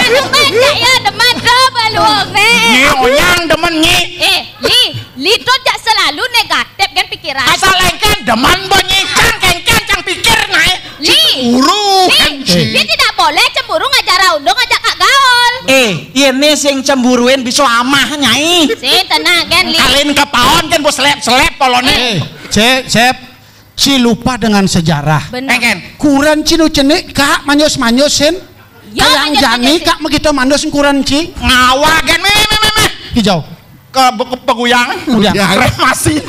Jangan baca ya, demen tuh beluang nih. Nyi onyang demen nyi. Eh, Li, Li tuh jak selalu negatif kan pikiran. Asal engken demen bo nyi, cang kengken cang pikir nae. Li. Cemburu. Li, kan, Li tidak boleh cemburu ngajak Raundo ngajak Kak Gaul. Eh, ini sing cemburuin bisa amah, Nyai. Sing tenang kan, Li. Kalin kepaon kan bos selep-selep polone. Eh, Cep, Cep, si lupa dengan sejarah. Benar. Engken. Kuran ci nu cenik, Kak, manyus-manyusin. Ya, kayang manyus-manyusin. Jani, Kak, begitu manus kuran ci. Ngawa kan, meh, meh, meh, meh. Hijau. Ke, ke peguyang. Peguyang. Kremasi.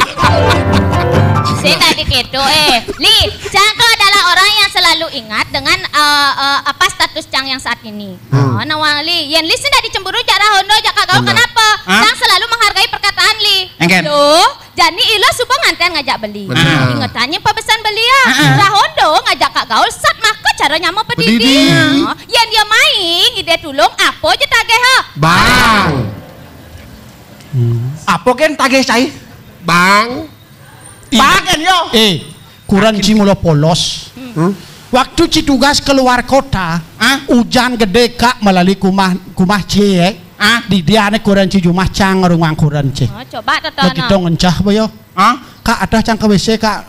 Saya tadi gitu, eh. Li, Cangko adalah orang yang selalu ingat dengan eh, eh, apa status Cang yang saat ini. Hmm. Oh, nawang Li, yen Li sing dadi cemburu jak Rahondo, jak Kak Gaul, benar, kenapa? Hah? Cang selalu menghargai perkataan Li. Engken. Loh, jani ilo suba nganten ngajak beli. Benar. Ingetannye pebesan beli ya. Heeh. Rahondo ngajak Kak Gaul sat maka cara nyama pedidi. Pedidi. Oh, yen dia main, ide tulung, apa je tageh ha? Bang. Apa ken tagih cai? Bang. Bang ken yo. Eh, kuran ci mula polos. Hmm? Waktu ci tugas keluar kota, hah? Ujan gede, Kak, melali kumah, kumah ci, eh. Hah? Di diane kuran ci jumah cang ngerungang kuran ci. Oh, coba tetono. Lagi tong encah apa yo? Hah? Kak, atah cang ke W C, Kak.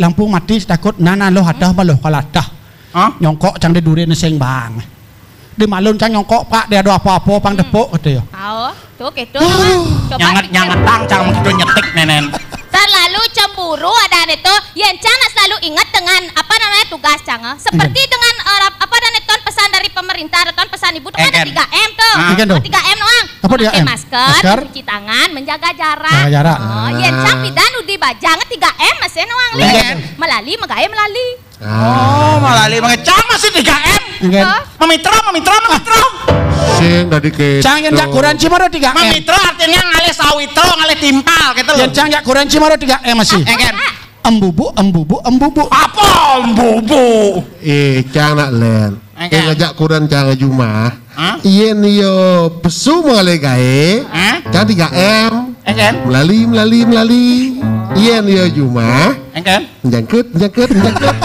Lampu mati, takut nana loh atah, hmm, baloh kalau atah. Hah? Nyongkok cang di duri neseng bang. Di malun cang nyongkok, Pak, dia ada apa-apa, pang, hmm, depok, kata ya. Oh, tuh gitu. Aduh. Coba nyanget, pikir. Nyangetang cang begitu nyetik nenen. Terlalu cemburu ada itu. Yen cang nak selalu ingat dengan apa namanya tugas cang, eh. Seperti, engken, dengan eh, apa dan itu pesan dari pemerintah atau pesan ibu tuh kan ada, engken, tiga M tuh. Ah. Engken tuh. Tiga M doang. Apa tiga M? Memakai masker, masker, mencuci tangan, menjaga jarak. Jaga jarak. Oh, yen cang, ah, pidan udi bajang tiga M masih nawang Li. Engken. Melali, megae melali. Oh, melali, megae cang masih tiga M. Engken. Oh. Memitra, memitra, memitra. Sing dadi ke. Cang yen jak kuran ci maro tiga M. Memitra artinya ngalih sawitra, ngalih timpal gitu loh. Yen cang jak kuran ci maro tiga M masih. Engken. Embubu, embubu, embubu. Apa embubu? Eh, cang nak len. Engken. Yen ngajak kuran cang jumah. Hah? Yen yo pesu melali gae. Hah? Cang tiga M. Engken. Melali, melali, melali. Yen yo jumah. Engken. Jangkut, jangkut, jangkut.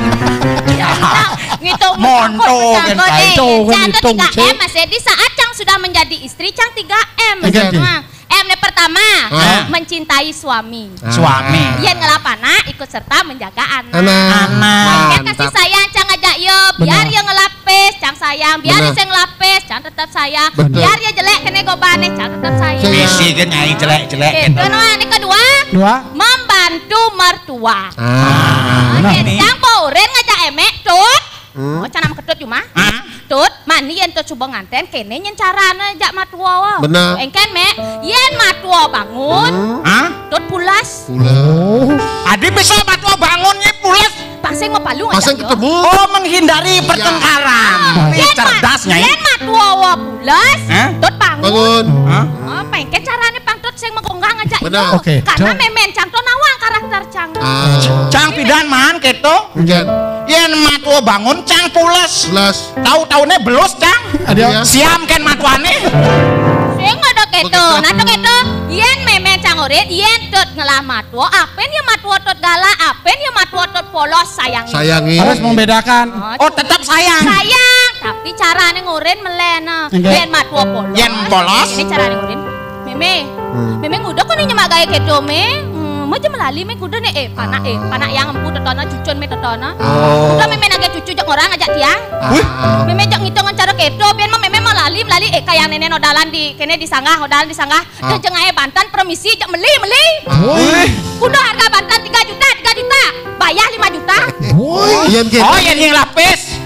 Ngitung monto kan, jangkut, eh, cang ngitung tiga M, Cek. Masih di saat cang sudah menjadi istri, cang tiga M. Engken, Cek. Nah, M ne pertama, ah, mencintai suami. Ah. Suami. Yen ngelap anak, ikut serta menjaga anak. Anak. Anak. Mantap. Kasih sayang cang ngajak yo, biar, benar, yo ngelapis, cang sayang, biar, benar, yo sing ngelapis, cang tetap sayang. Betul. Biar yo jelek kene gobane, cang tetap sayang. Sayang. Bisi kan nyai jelek-jelek. Oke, gitu. Terus, yang kedua, dua, membantu mertua. Ah. Nah, nah, yen ini. Cang boren ngajak emek, Tut. Hmm? Oh, cang nak ketut cuma. Hah? Tut, mani yen Tut suba nganten, kene nyen carane jak matua wa. Benar. Engken, Mek. Yen matua bangun, hmm? Hah? Tut pules. Pules. Oh. Adi bisa matua bangun nye pules? Pasing mau palu ngajak yo. Pasing ketemu. Oh, menghindari, iya, pertengkaran. Ah. Ini yen cerdas, ma-, Nyai. Yen matua wa pules, hah? Tut bangun. Bangun. Hah? Oh, pengke carane pang Tut sing megonggang aja. Benar. Iyo. Oke. Karena, Tut, memen cang to nawang karakter cang. Ah. Cang pidan man keto. Engken. Yen matua bangun cang pules. Pules. Tau-taune belus cang. Adio. Iya. Siam ken matuane. Sing ada keto. Begitu. Nah, to keto. Yen memen cang orit, yen Tut ngelah matua, apen ya matua Tut galak, apen ya matua Tut polos, sayangi. Sayangi. Harus membedakan. Oh, oh, tetap sayang. Sayang, tapi carane ngoren melen, nah. Engken. Yen matua polos. Yen polos. Ini carane ngoren. Meme. Hmm. Meme nguda kok ni nyemak gae keto, Me. Hmm, mo je melali, Me, nguda ne, eh, panak, eh, panak yang empu tetono, cucun, Me, tetono. Oh. Udah, Meme nage cucu jak orang ajak tiang. Wih. Meme jak ngitung cara keto, pian mah Meme melali, melali, eh, kayak nenek nodalan di, kene di sanggah, nodalan di sanggah. Ah. Jeng, jeng ae bantan, permisi, jak meli, meli. Wih. Udah harga bantan tiga juta, tiga juta. Bayar lima juta. Woi. Yen kene. Oh, yen yang lapis.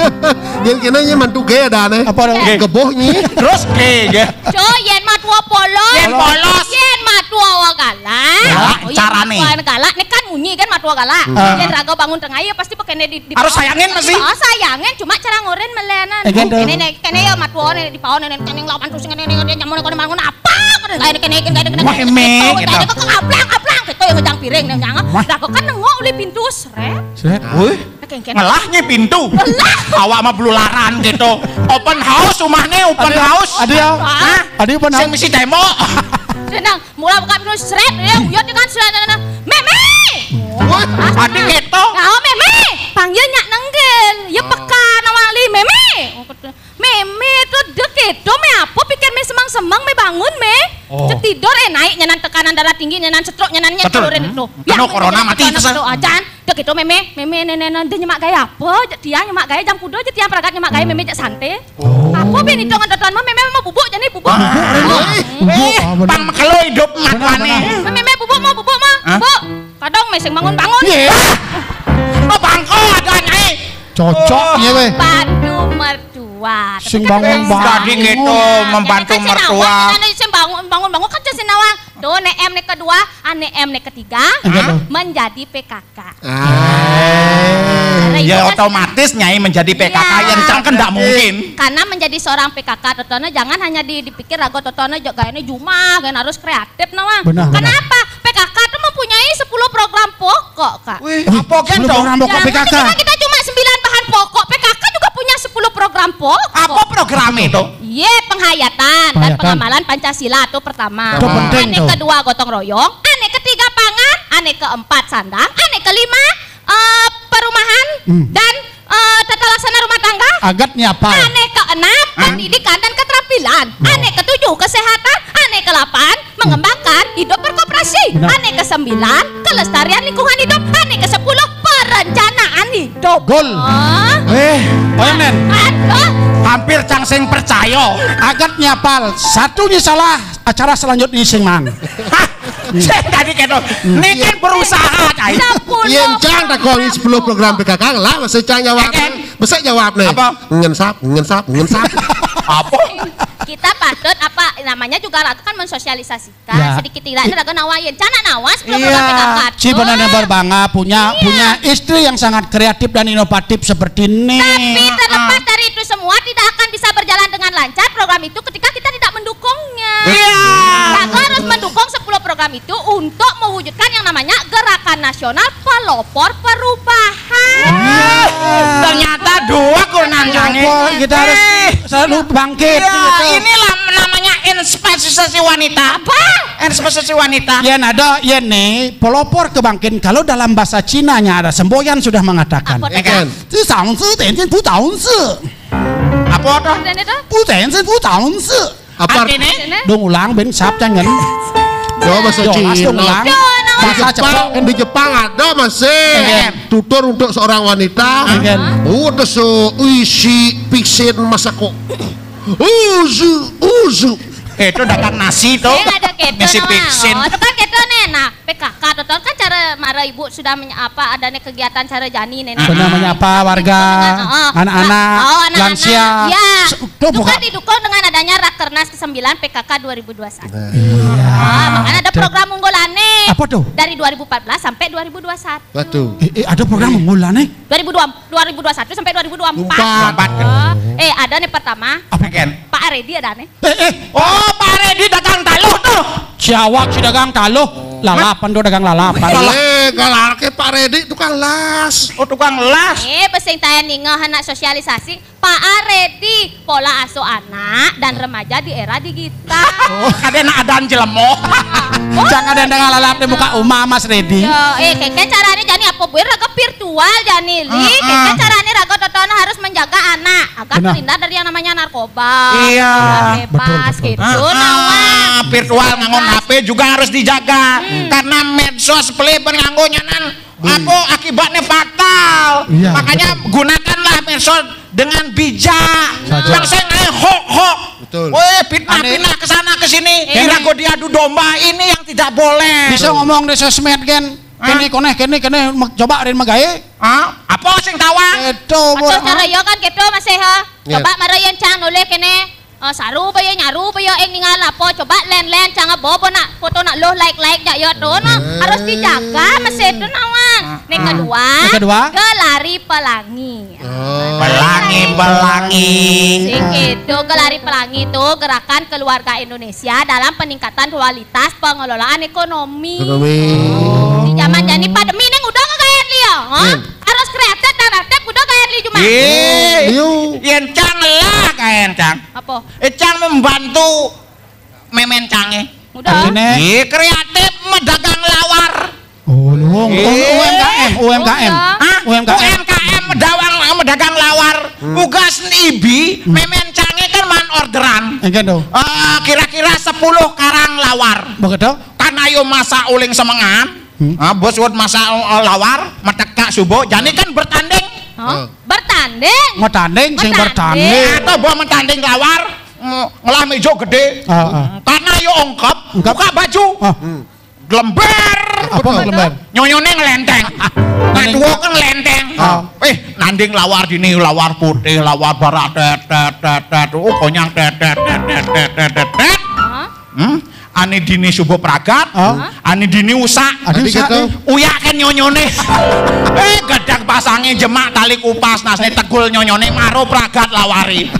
Yen kene nye mantu ge ada ne. Apa dong? Ge. Keboh nyi. Terus ge, ge. Co, yen matua polos. Yen polos. Yen matua wa galak. Galak, oh, yen carane. Matua galak, ne kan munyi kan matua galak. Hmm. Yen raga bangun tengah ya pasti pakai ne di, di. Harus sayangin masih. Oh, sayangin, cuma cara ngoren melenan. Eh, gitu. Kene, ne, kene ya matua ne di paon ne, kene ngelawan terus kene, ne, dia nyamun kene bangun apa? Kene, kene, kene, kene, kene. Wah, emek, kene, gitu. Kene, kene, kaplang, kaplang, gitu yang ngejang piring, ne, jangan. Wah. Raga kan nengok uli pintu, sret. Sret. Wih. Kengken. Ngelah nyi pintu. Ngelah. Awak mah belularan gitu. Open house rumahnya, open house. Ada ya? Hah? Ada open house. Sing misi tembok. Senang. Mula buka pintu sret, ya, uyut kan sret, nah, nah. "Meme!" Wah, ada gitu. "Oh, Meme!" Panggil nyak nenggel. Ya peka nawang li, "Meme!" "Meme tuh dek gitu, me apa pikir me semang-semang, me bangun, me." Oh. Cek tidur, eh, naik nyanan tekanan darah tinggi, nyanan stroke, nyanan nyen. Betul. Tidurin itu. Kena corona mati itu, sah. Ajan. Dek gitu, "Meme, Meme, nene, nene, deh nyemak gaya apa?" Cek tiang nyemak gaya, jam kuda cek tiang peragat nyemak gaya, Meme cek santai. Oh. Apa ben itu ngan tuan mah, "Meme mau bubuk, jadi bubuk." Bubuk, Ren. Bubuk. Eh, ah, benar. Pang mekelo hidup matane. Benar, benar. "Meme, Meme, bubuk mau, bubuk mau, bubuk." Kadang me sing bangun-bangun. Iya. Oh, bangko ada nyai. Cocok, iya, weh. Padu mertua. Sing bangun-bangun. Jadi gitu, membantu mertua. Sing bangun-bangun kan sing nawang. Tuh, ne M ne kedua, ane M ne ketiga, menjadi P K K. Ah. Ya, otomatis nyai menjadi P K K, yang cang kan ndak mungkin. Karena menjadi seorang P K K, totono jangan hanya di, dipikir rago totono jo gayane jumah, gayane harus kreatif nawang. Benar, benar. Kenapa? P K K itu mempunyai sepuluh program pokok, Kak. Wih, apa kan dong? Program pokok P K K. Jangan dikira kita cuma sembilan bahan pokok, P K K juga punya sepuluh program pokok. Apa program itu? Ye, penghayatan dan penghayatan. Pengamalan Pancasila itu pertama. Itu penting. Ane kedua gotong royong, ane ketiga pangan, ane keempat sandang, ane kelima, eh, perumahan dan, eh, tata laksana rumah tangga. Agat nyapa? Ane keenam, pendidikan dan keterampilan. Ane ketujuh, kesehatan. Ane kelapan, mengembangkan hidup berkoperasi. Benar. Ane kesembilan, kelestarian lingkungan hidup. Ane kesepuluh, perencanaan hidup. Gol. Oh. Eh, Koyang, Nen. Aduh. Hampir cang sing percaya. Agat nyapal, satu nyi salah, acara selanjutnya sing man. Hah? Sing tadi keto. Niki berusaha, cai. Sepuluh. Yen cang takoni sepuluh program P K K lah, mesti cang jawab. Oke. Mesti jawab nih. Apa? Ngensap, ngensap, ngensap. Apa? Kita patut apa namanya juga kan mensosialisasi. Kan sedikit tidak ini raga nawain. Cana nawas program P K K. Iya. Ci benar-benar berbangga punya, punya istri yang sangat kreatif dan inovatif seperti ini. Tapi terlepas dari itu semua tidak akan bisa berjalan dengan lancar program itu ketika kita tidak mendukungnya. Iya. Raga harus mendukung sepuluh program itu untuk mewujudkan yang namanya gerakan nasional pelopor perubahan. Wah, ternyata dua kurnan jani. Kita harus selalu bangkit. Iya, gitu. Inilah namanya emansipasi wanita. Apa? Emansipasi wanita. Yen ada, yen nih, pelopor kebangkitan. Kalau dalam bahasa Cinanya ada semboyan sudah mengatakan. Apa? Iya kan? Apa tuh? Apa artinya? Dong ulang, ben sap jangan. Yo, bahasa Cina. Dong ulang. Bahasa Jepang, di Jepang ada masih tutur untuk seorang wanita. Oh, ada so uishi pixin masako. Uzu, uzu. Eh, itu dagang nasi tuh. Nasi pixin. Oh, itu kan gitu nih. Nah, P K K, tuh kan cara mara ibu sudah apa adanya kegiatan cara jani nih. Benar, menyapa warga, anak-anak, lansia. Ya. Juga didukung dengan adanya Rakernas kesembilan P K K dua ribu dua puluh satu. Iya. Makanya ada program unggulannya. Apa tuh? Dari dua ribu empat belas sampai dua ribu dua puluh satu. Waduh. Eh, eh, ada program unggulannya? Dua ribu dua, dua ribu dua puluh satu sampai dua ribu dua puluh empat. Empat. Eh, ada nih pertama. Apa? Pak Aredi ada nih. Eh, eh. Oh, Pak Aredi dagang taluh tuh. Siawak si dagang taluh. Lalapan tuh dagang lalapan. Eh, galak ke Pak Redi tukang las. Oh, tukang las. Eh, besing taya ninga anak sosialisasi. Pak Aredi pola asuh anak dan remaja di era digital. Oh, ada anak adan jelemo. Jangan ada dengan lalap di muka uma Mas Redi. Yo, eh, keke caranya jani apa buir raga virtual jani li. Keke caranya raga totono harus menjaga anak agar terhindar dari yang namanya narkoba. Iya. Bebas gitu. Virtual ngangon H P juga harus dijaga karena medsos pelih nganggo nyanan apa akibatnya fatal. Iya, makanya gunakanlah medsos dengan bijak. Yang saya ngai hok hok. Betul. Weh, fitnah fitnah ke sana ke sini. Kira kok diadu domba ini yang tidak boleh. Bisa ngomong di sosmed kan. Kene koneh kene kene coba rin magae. Apa sing tawang? Itu cara yo kan gitu masih ha. Coba marayan cang oleh kene. Eh, saru baya nyaru baya ing ningal apa coba len-len cang bobo nak foto nak loh like-like jak yo tu no. Harus dijaga mesin tu nawang. Yang kedua, yang kedua, gelari pelangi. Pelangi, pelangi. Sing gitu, gelari pelangi tu gerakan keluarga Indonesia dalam peningkatan kualitas pengelolaan ekonomi. Ekonomi. Di zaman jani pandemi ning udah ngegayat liya, ha? Harus kreatif dan Eh, yen cang lah kaen cang. Apa? Eh, cang membantu memen cange. Udah. Artine? Iya, kreatif medagang lawar. Oh, nuwun. Iya. U M K M, U M K M. Oh, iya. Hah? U M K M. U M K M medawang, medagang lawar. Hmm. Ugas ibi, hmm, memen cange kan man orderan. Enggak dong. Eh, kira-kira sepuluh karang lawar. Begitu? Karena yo masak uling semengan. Hmm. Ah, bos wot masak, eh, lawar, metekak subuh. Jani kan bertanding. Hah? Bertanding? Ngetanding, sing bertanding. Atau buah mentanding lawar, mm, ngelah mejo gede. Ah, ah. Karena yo ongkep, ongkep, buka baju. Ah. Hmm. Glember. Apa glember? Nyonyone ngelenteng. Nah, tuwa kan ngelenteng. Ah. Eh, nanding lawar dini, lawar putih, lawar barak, tet, tet, tet, tet. Oh, konyang, tet, tet, tet, tet, tet, tet, tet, tet. Hah? Hmm? Ani dini subuh pragat, hah? Ani dini usak. Adi usak, gitu. Uyak kan nyonyone. Eh, gedang pasange jemak tali kupas, nasne tegul nyonyone, maro pragat lawari.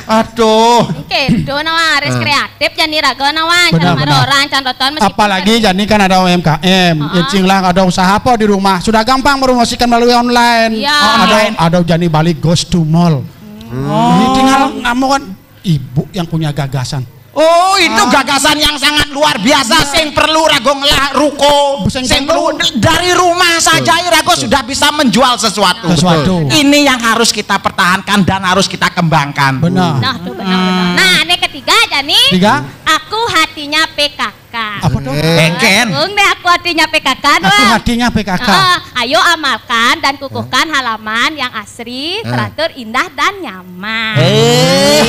Aduh. Oke, do nawa harus kreatif jani raga nawa. Benar, jangan marah benar. Orang, jangan tonton meskipun apalagi kan jani kan ada U M K M. Heeh. Ya, cing lah, ada usaha apa di rumah? Sudah gampang promosikan melalui online. Iya. Ada, online. Ada jani balik ghost to mall. Hmm. Ini tinggal kamu kan ibu yang punya gagasan. Oh, itu gagasan yang sangat luar biasa. Sing perlu raga ngelah ruko. Sing perlu d-, dari rumah saja raga sudah bisa menjual sesuatu. Sesuatu. Ini yang harus kita pertahankan dan harus kita kembangkan. Benar. Nah, tuh benar, benar. Nah, ini ketiga aja nih. Tiga. Aku hatinya P K K. Apa tuh? Eh. Bengken. Agung deh aku hatinya P K K, aku doang. Hatinya P K K. Heeh, ayo amalkan dan kukuhkan halaman yang asri, teratur, indah, dan nyaman. Eh.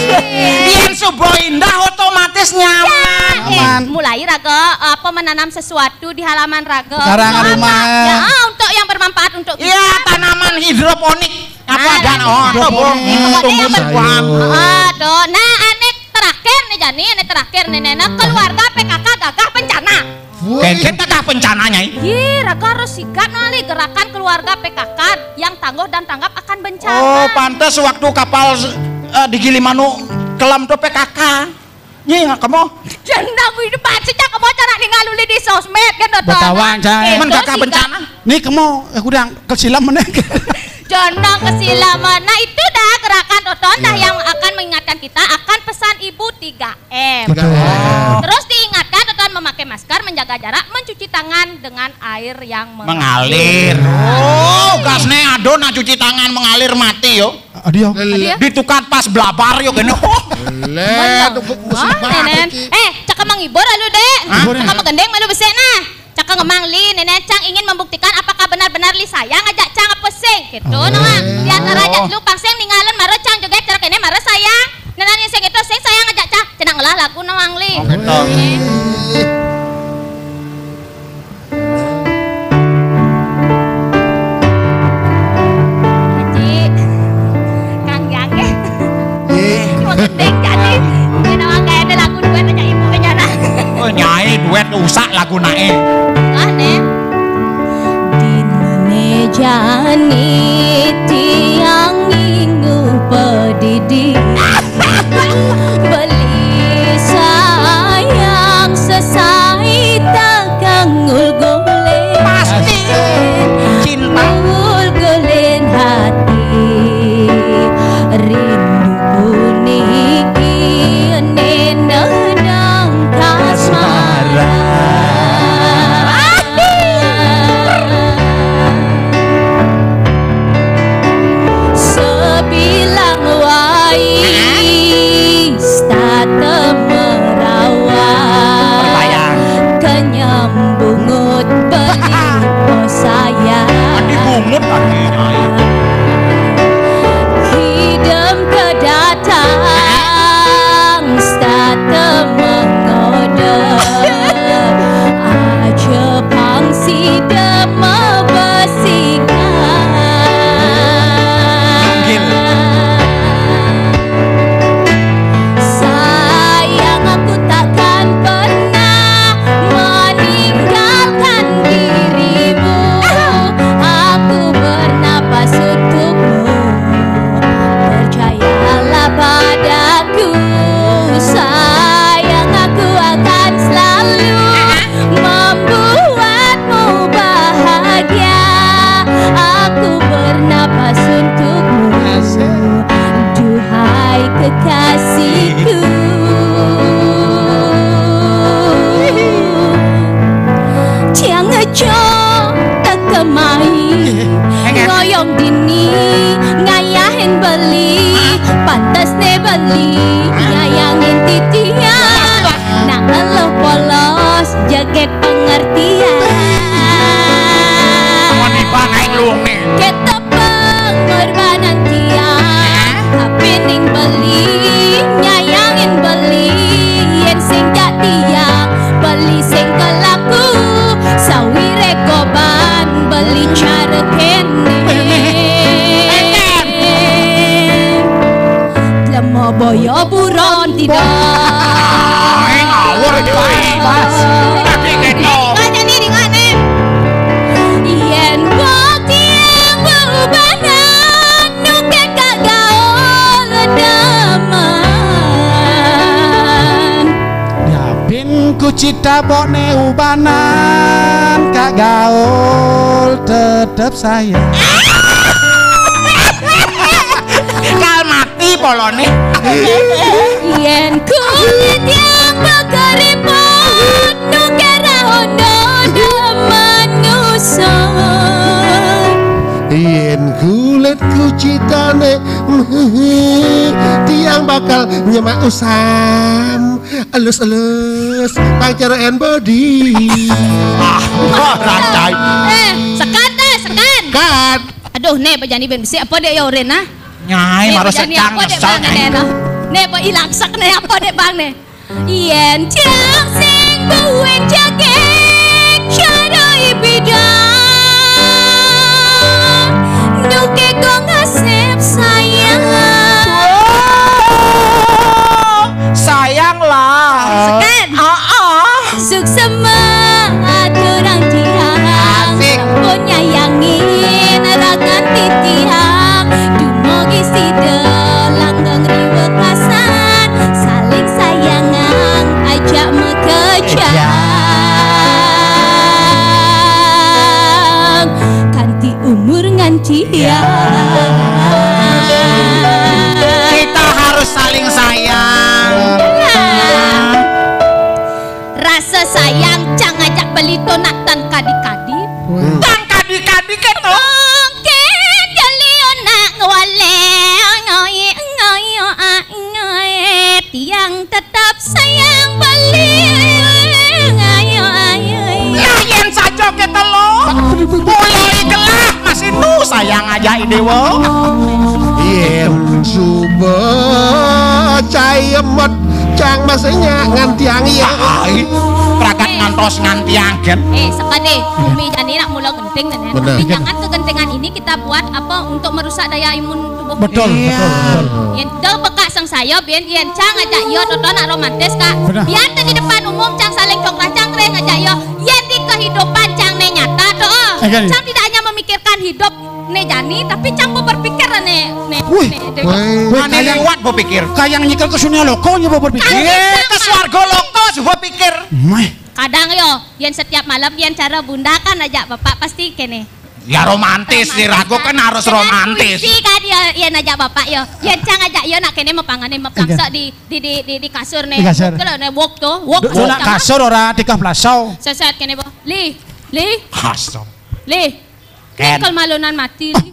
Yen subuh indah, otomatis nyaman. Ya, eh, mulai raga, apa, menanam sesuatu di halaman raga. Pekarangan rumah. Ya, ah, untuk yang bermanfaat untuk kita. Iya, tanaman hidroponik. Apa dan, oh, hidroponik. Pokoknya yang bermanfaat. Heeh, tuh. Nah, ane terakhir nih, jani, ane terakhir nih, Nena. Keluarga P K K gagah bencana. Bengken gagah bencananya, ih. Ih, raga harus sigap nali gerakan keluarga P K K yang tangguh dan tanggap akan bencana. Oh, pantes waktu kapal, eh, di Gilimanuk kelam tuh P K K. Nyi, nggak kemo? Jendang, ini pasti cak kemo cara ningal uli di sosmed kan, Doton. Betawang, cak. Men gagah bencana. Nih kemo, eh, udah kesilam meneh. Jendang kesilam. Nah, itu dah gerakan Doton dah yang akan mengingatkan kita akan pesan Ibu tiga M. Betul. Terus diingatkan Doton memakai masker, menjaga jarak, mencuci tangan dengan air yang mengalir. Mengalir. Oh, gasne ado nak cuci tangan mengalir mati yo. Adi yo. Adi yo. Ditukar pas blabar yo kene. Lah, tuh musibah. Nenen. Eh, cakap menghibur lalu, Dek. Hah? Cakap menggending malu besek nah. Cakap ngemang li, Nenen Cang ingin membuktikan apakah benar-benar li sayang aja Cang apa sing. Gitu, nah. Di antara aja lu pang sing ninggalin mara Cang juga cara kene mara sayang. Nenen yang sing itu sing sayang aja Cang. Cenang lah lagu nawang li. Oh, betul. Haji, Kang Jake. Ih. Mau gending jadi. Ini nama kayaknya lagu duet aja ibu aja nah. Oh, nyai duet usak lagu nae. Aneh. Dinane jani tiang minggu pedidi. Beli sayang sesai takang ngulgulen. Pasti cinta. Ngulgulen hati. Rindu puniki nenedang kasmaran. Beli, pantes né beli, nyayangin titiang. Nak eluh polos, jegég pengertian. Kéto pengorbanan tiang, hapining beli, nyayangin beli, yén sing jak tiang, beli sing kelaku, sawiréh goban, beli cara kéné. Lemo boyo buron tidak. Ngawur iki waé. Pas. Tapi kéto. Kok jadi di mana? Yén boti yang baubanan, nuké kagaul demen. Yapin kucita bokné ubanan, kagaul tetep sayang. Kal mati poloné. Yén kulit yang bekeriput, nuké rahondo demen nyusun. Yén kulit kucitané, tiang bakal nyemak usam, elus-elus, pang cara and body. Ah, wah, rancai. Eh, sekat dah, sekat. Kat. Aduh, né bejani ben besi apa dek ya urin ah? Nyai, né harus bejani secang apa dek ngesel, bang, Nyai. Né, no? Né, apa ilang sek né apa dek bang né? Yén tiang sing buin jagek cara ibidang, nuké kok ngasép sayang. Sayang lah. Sekan. Ah, ah. Suksema aturang tiang. Asik. Sampun nyayangin ragan titiang. Dumugi sida langgeng riwekasan. Saling sayangang ajak makejang. Kanti umur nganti ya. Kita harus saling sayang. Rasa sayang cang ajak beli tonak tan kadi-kadi. Hmm. Tan kadi-kadi kéto. Mungkin jeli onak ngwalé. Ngoyé, ngoyé, ah, ngoyé. Tiang tetap sayang beli. Ayo, ayo, ayo. Lah, yén saja kéto lo. Mulai gelah masih nu sayang aja idéwa. Yén suba cai emot cang masih nyak ngantiang ya. Ai, pragat ngantos ngantiang, Gen. Eh, sekadé, umi jani nak mula genting, Nenek. Bener. Tapi jangan kegentingan ini kita buat apa untuk merusak daya imun tubuh. Betul, iya, betul, betul. Yén da bekak sengsaya, bin, yén cang ajak iya, toto nak romantis, Kak. Bener. Biar di depan umum cang saling congkrah cangkring ajak iya. Yén di kehidupan cang né nyata, to. Eh, kan. Cang tidak hanya memikirkan hidup né jani, tapi cang berpikir né, né, wih, né, né. Wih, ané kayang liwat berpikir. Kayang nyekel ke sunia loko nya berpikir. Iya, ke swarga loko juga pikir. Meh. Kadang yo, yén setiap malam yén cara bunda kan ajak bapak pasti kéné. Ya romantis, romantis, diragu kan harus romantis. Puisi kan ya, yén ajak bapak yo. Yén cang ajak yo nak kéné mepangané meplangsok di, di, di, di, di kasur né. Di kasur. Wok to lo né, wok to, wok. Duh, nak kasur ora tikah plasau. Sesat kéné, boh. Li, li. Kasur. Li. Kén. Kal malunan mati, Li.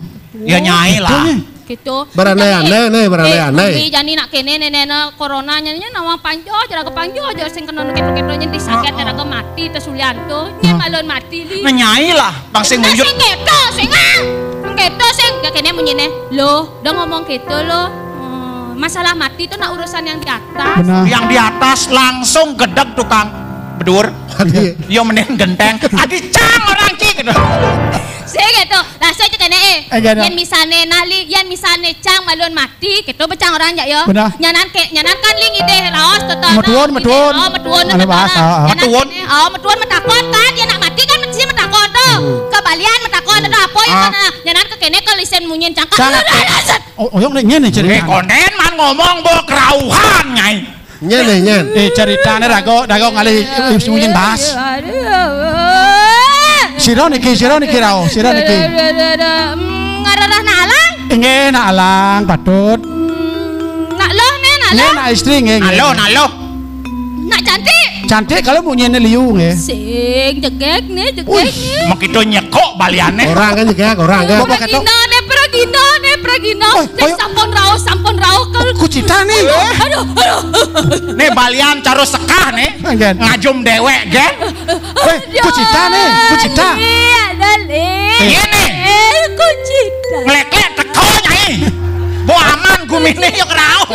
Ya nyai lah. Betul, Nyai. Gitu. Berané-ané né, berané-ané. Eh, jani nak kéné né, né, né, corona nya, nya nawang panjo, jeraga panjo aja sing kena kéto-kéto nya disakit jeraga mati, tesulian to. Nya malun mati, Li. Nah, nyai lah, bang sing munjut. Sing kéto, sing ah. Sing kéto, sing. Ya kéné munyiné. Loh, da ngomong kéto lo. Hmm, masalah mati to nak urusan yang di atas. Benar. Yang di atas langsung gedeg tukang bedur. Adi. Yo mending genteng. Adi cang orang cik gitu. Sing kéto. Lah, saya cek kéné, eh. Eh, kéné. Yén misalné nali, yén misalné cang malun mati, kéto becang orang jak yo. Benar. Nyanan ké, nyanan kan Li ngidih raos to. Metuun, metuun. Oh, metuun. Anu bahas, ah, ah. Nyanan metuun. Kéné, oh, metuun metakon kan, yén nak mati kan mesti metakon to. Hmm. Kebalian metakon to apa ya, ah, kana. Nyanan ké kéné kal isin munyin cang. Cang. Oh, oyong né nyén né cerita. Eh, konden man ngomong bawa kerauhan, Nyai. Nyén, nyén. Eh, ceritané rago, rago ngalih, eh, sing munyin bahas. Sira niki, sira niki rauh, sira niki. Ngararah nak alang? Inggih, nak alang, patut. Nak loh né, nak loh? Inggih, nak istri, inggih, inggih. Nak loh, nak loh. Nak cantik? Cantik kalau munyiné liu, nggih. Sing jegég né, jegég né. Wih, makita nyekok baliané. Orang kan jegég, orang kan. Pragina né, pragina né, Pragina, woi, nek ayo. Sampun rauh, sampun rauh ke. Kucita nih. Aduh, aduh. Nih balian cara sekah nih. Nggih. Ngajum dewek, gen. Eh, kucita nih, kucita. Iya, ada, Li. Iya nih. Eh, kucita. Nglek-lek teko, Nyai. Bo aman gumine ya kerauh.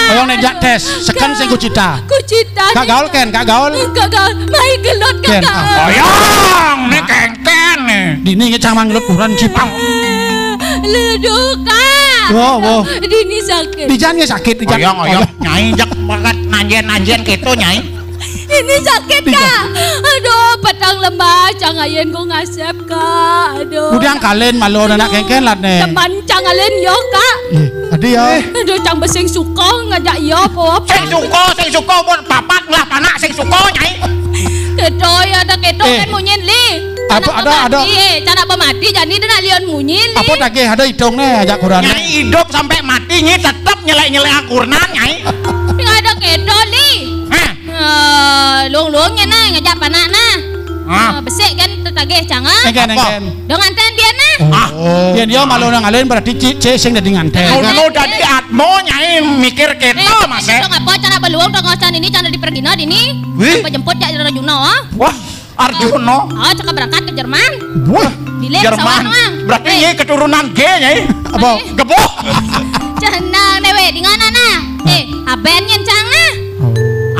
Ayo nek jak tes, seken sing kucita. Kucita. Kak gaul, Ken, kak gaul. Kak gaul. Mai gelut, Ken, Kakak. Oyong, nih kengken nih. Dini ngecang manggelut kuran cipang. Leduh, Kak. Wo, wo. Dini sakit. Dijan nggih sakit, dijan. Oyong, oyong. Nyai jak banget nanjen-nanjen gitu, Nyai. Ini sakit, Kak. Aduh, petang lemah, cang ayen ku ngasep, Kak. Aduh. Udah angkalin malu anak kengken lat nih. Teman cang alin yo, Kak. Ih, adi ya. Aduh, cang besing suka ngajak yo, Pop. Sing suka, sing suka buat papat lah panak sing suka, Nyai. Kedo ya ada kedo. Eh. Kan munyin, Li. Apa ada, ada? Iya, cara pemati jadi dia nak lion munyin, Li. Apa tagih ada hidung nih ajak kuran. Nyai hidup sampai mati, Nyai tetap nyelek-nyelek akuran, Nyai. Nggak ada kedo, Li. Hah? Eh, luang-luang nya nah, ngajak panak nah. Hah? Eh, besik kan tetagih cang, ah. Engken, apa? Engken. Dengan ten dia nah. Ah. Oh. Yen dia malu nang alin berarti ci, ci sing dadi nganten. Ngono dadi atmo, Nyai, mikir kita, eh, Mas, eh. Dong apa cara beluang dong ngosan ini cara dipergina dini. Wih. Apa jemput jak Arjuna, ah? Wah, Arjuna. Oh, cakap berangkat ke Jerman. Wah, Jerman. Berarti, eh, ini keturunan G, Nyai. Apa? Geboh. Cenang dewe di mana nah? Eh, aben nyen cang nah.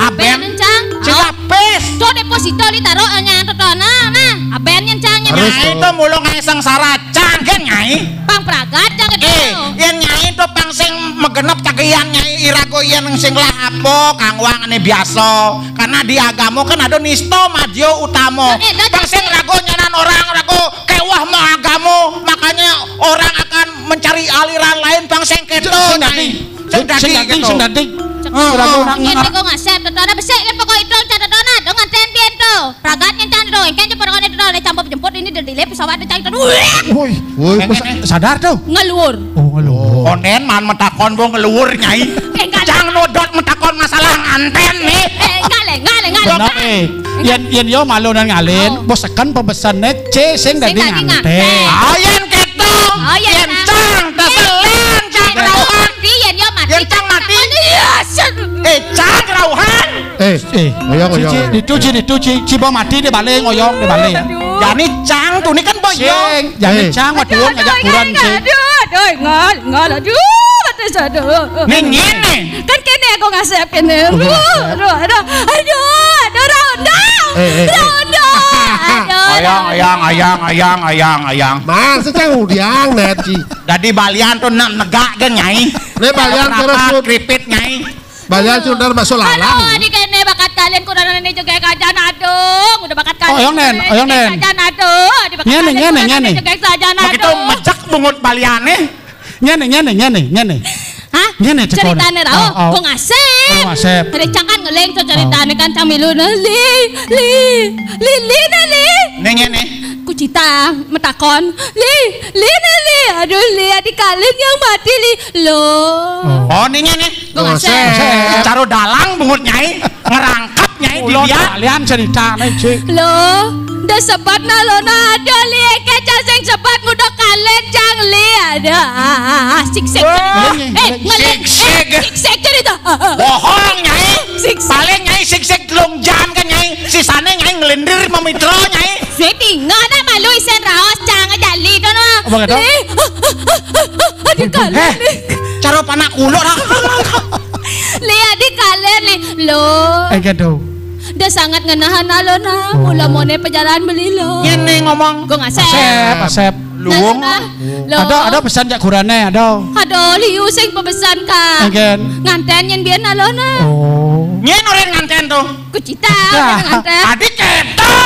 Aben. Aben nyen cang. Cing lapis. Tuh deposito li taruh nya toto nah, nah. Aben nyen cang nya. Harus. Nyai tuh. Tuh mulu ngai sengsara cang kan, Nyai. Pang pragat cang. Eh, yen Nyai tuh pang sing megenep cagian, Nyai, irago yen sing lah apa kang wang ane biasa. Karena di agama kan ada nisto madya utama. Eh, eh, pang sing rago nyanan orang rago kewah mau agama, makanya orang akan mencari aliran lain pang sing keto, Nyai. Sing dadi, sing dadi, sing dadi. Ragu nak ngene kok ngasep, tetona besik kan pokok itu, catetona dengan tendien to. Pragatnya can to, engken cepet ngene to, le campur jemput ini dari le pesawat cang to. Woi, woi, sadar to. Ngelur. Oh, ngelur. Konden man metakon bo ngelur, Nyai. Cang nodot metakon masalah nganten nih. Eh, enggak le, enggak le, enggak le. Bener, eh. Yen, yen yo malu nan ngalin, oh, bos seken pebesane C sing dadi nganten. Ah, yen keto. Oh, yen cang, teselan, cang kerauhan. Mati, yen yo mati. Yen cang mati. Iya, set. Eh, cang kerauhan. Eh, eh, ngoyong, ngoyong. Ditu, ci, ditu, ci, ci bo mati, dia balik, ngoyong, dia balik. Aduh. Jani cang tuh, ini kan boyong. Sing, jani cang, waduh, ngajak kuran, sing. Aduh, aduh, ngol, ngol, aduh, aduh, aduh. Nih, ngene. Kan kene aku ngasep kene. Aduh, aduh, aduh, aduh, aduh, Ronda. Eh, eh, eh. Ronda. Aduh. Ayang, ayang, ayang, ayang, ayang, ayang. Mas, cang udiang, net, ci. Dadi balian tuh ne-, negak kan, Nyai. Ne balian terus, keripit, Nyai. Balian tuh ntar bakso lalang. Aduh, adi kene bakat kalian kurang ini juga kajan, aduh, udah bakat kalian. Oyong, Nen, oyong, Nen. Kajan, aduh, adi bakat kalian kurang ini juga kajan, aduh. Begitu mejek bungut baliane. Ngene, ngene, ngene, ngene. Hah? Ngene cekone. Ceritane rauh, oh, oh. Kok ngasep? Kok ngasep? Ada cang kan ngeling to ceritane kan cang milu nah, li, li, li, li nah, li. Ning ngene. Kucita metakon, li, li nah, li. Aduh, li, adi kalian yang mati, li. Lo. Oh, ning ngene. Kok ngasep? Ngasep. Caro dalang bungut Nyai. Ngerangkap, Nyai, di dia. Kalian ceritane, Cik. Lo, ndak sebat nah lo nah ada li, kecang sing sebat nguda kalen cang li ada. Ah, ah, ah, siksek cerita. Eh, ngeling. Siksek. Eh, siksek cerita. Ah, ah. Bohong, Nyai. Siksek. Paling, Nyai, siksek telung jam kan, Nyai. Sisane, Nyai, ngelindir memitro, Nyai. Sing tinggal nak malu isen raos cang aja li kono. Apa kata? Li. Aduh, kalen li. Cara panak kulo dah. Li, adi kalen li. Lo. Eh, gaduh. Dia sangat ngenahan alona. Oh. Mula mone pejalan beli lo. Yen nih ngomong. Gua ngasep. Asep, asep. Luwung. Nah, lo. Ada, ada pesan jak kurane, ada. Ada liu sing pepesan, Kak. Engken. Nganten yen biyen alona. Oh. Nyen orang nganten tuh. Kucita, kucita. Nganten. Adi keto.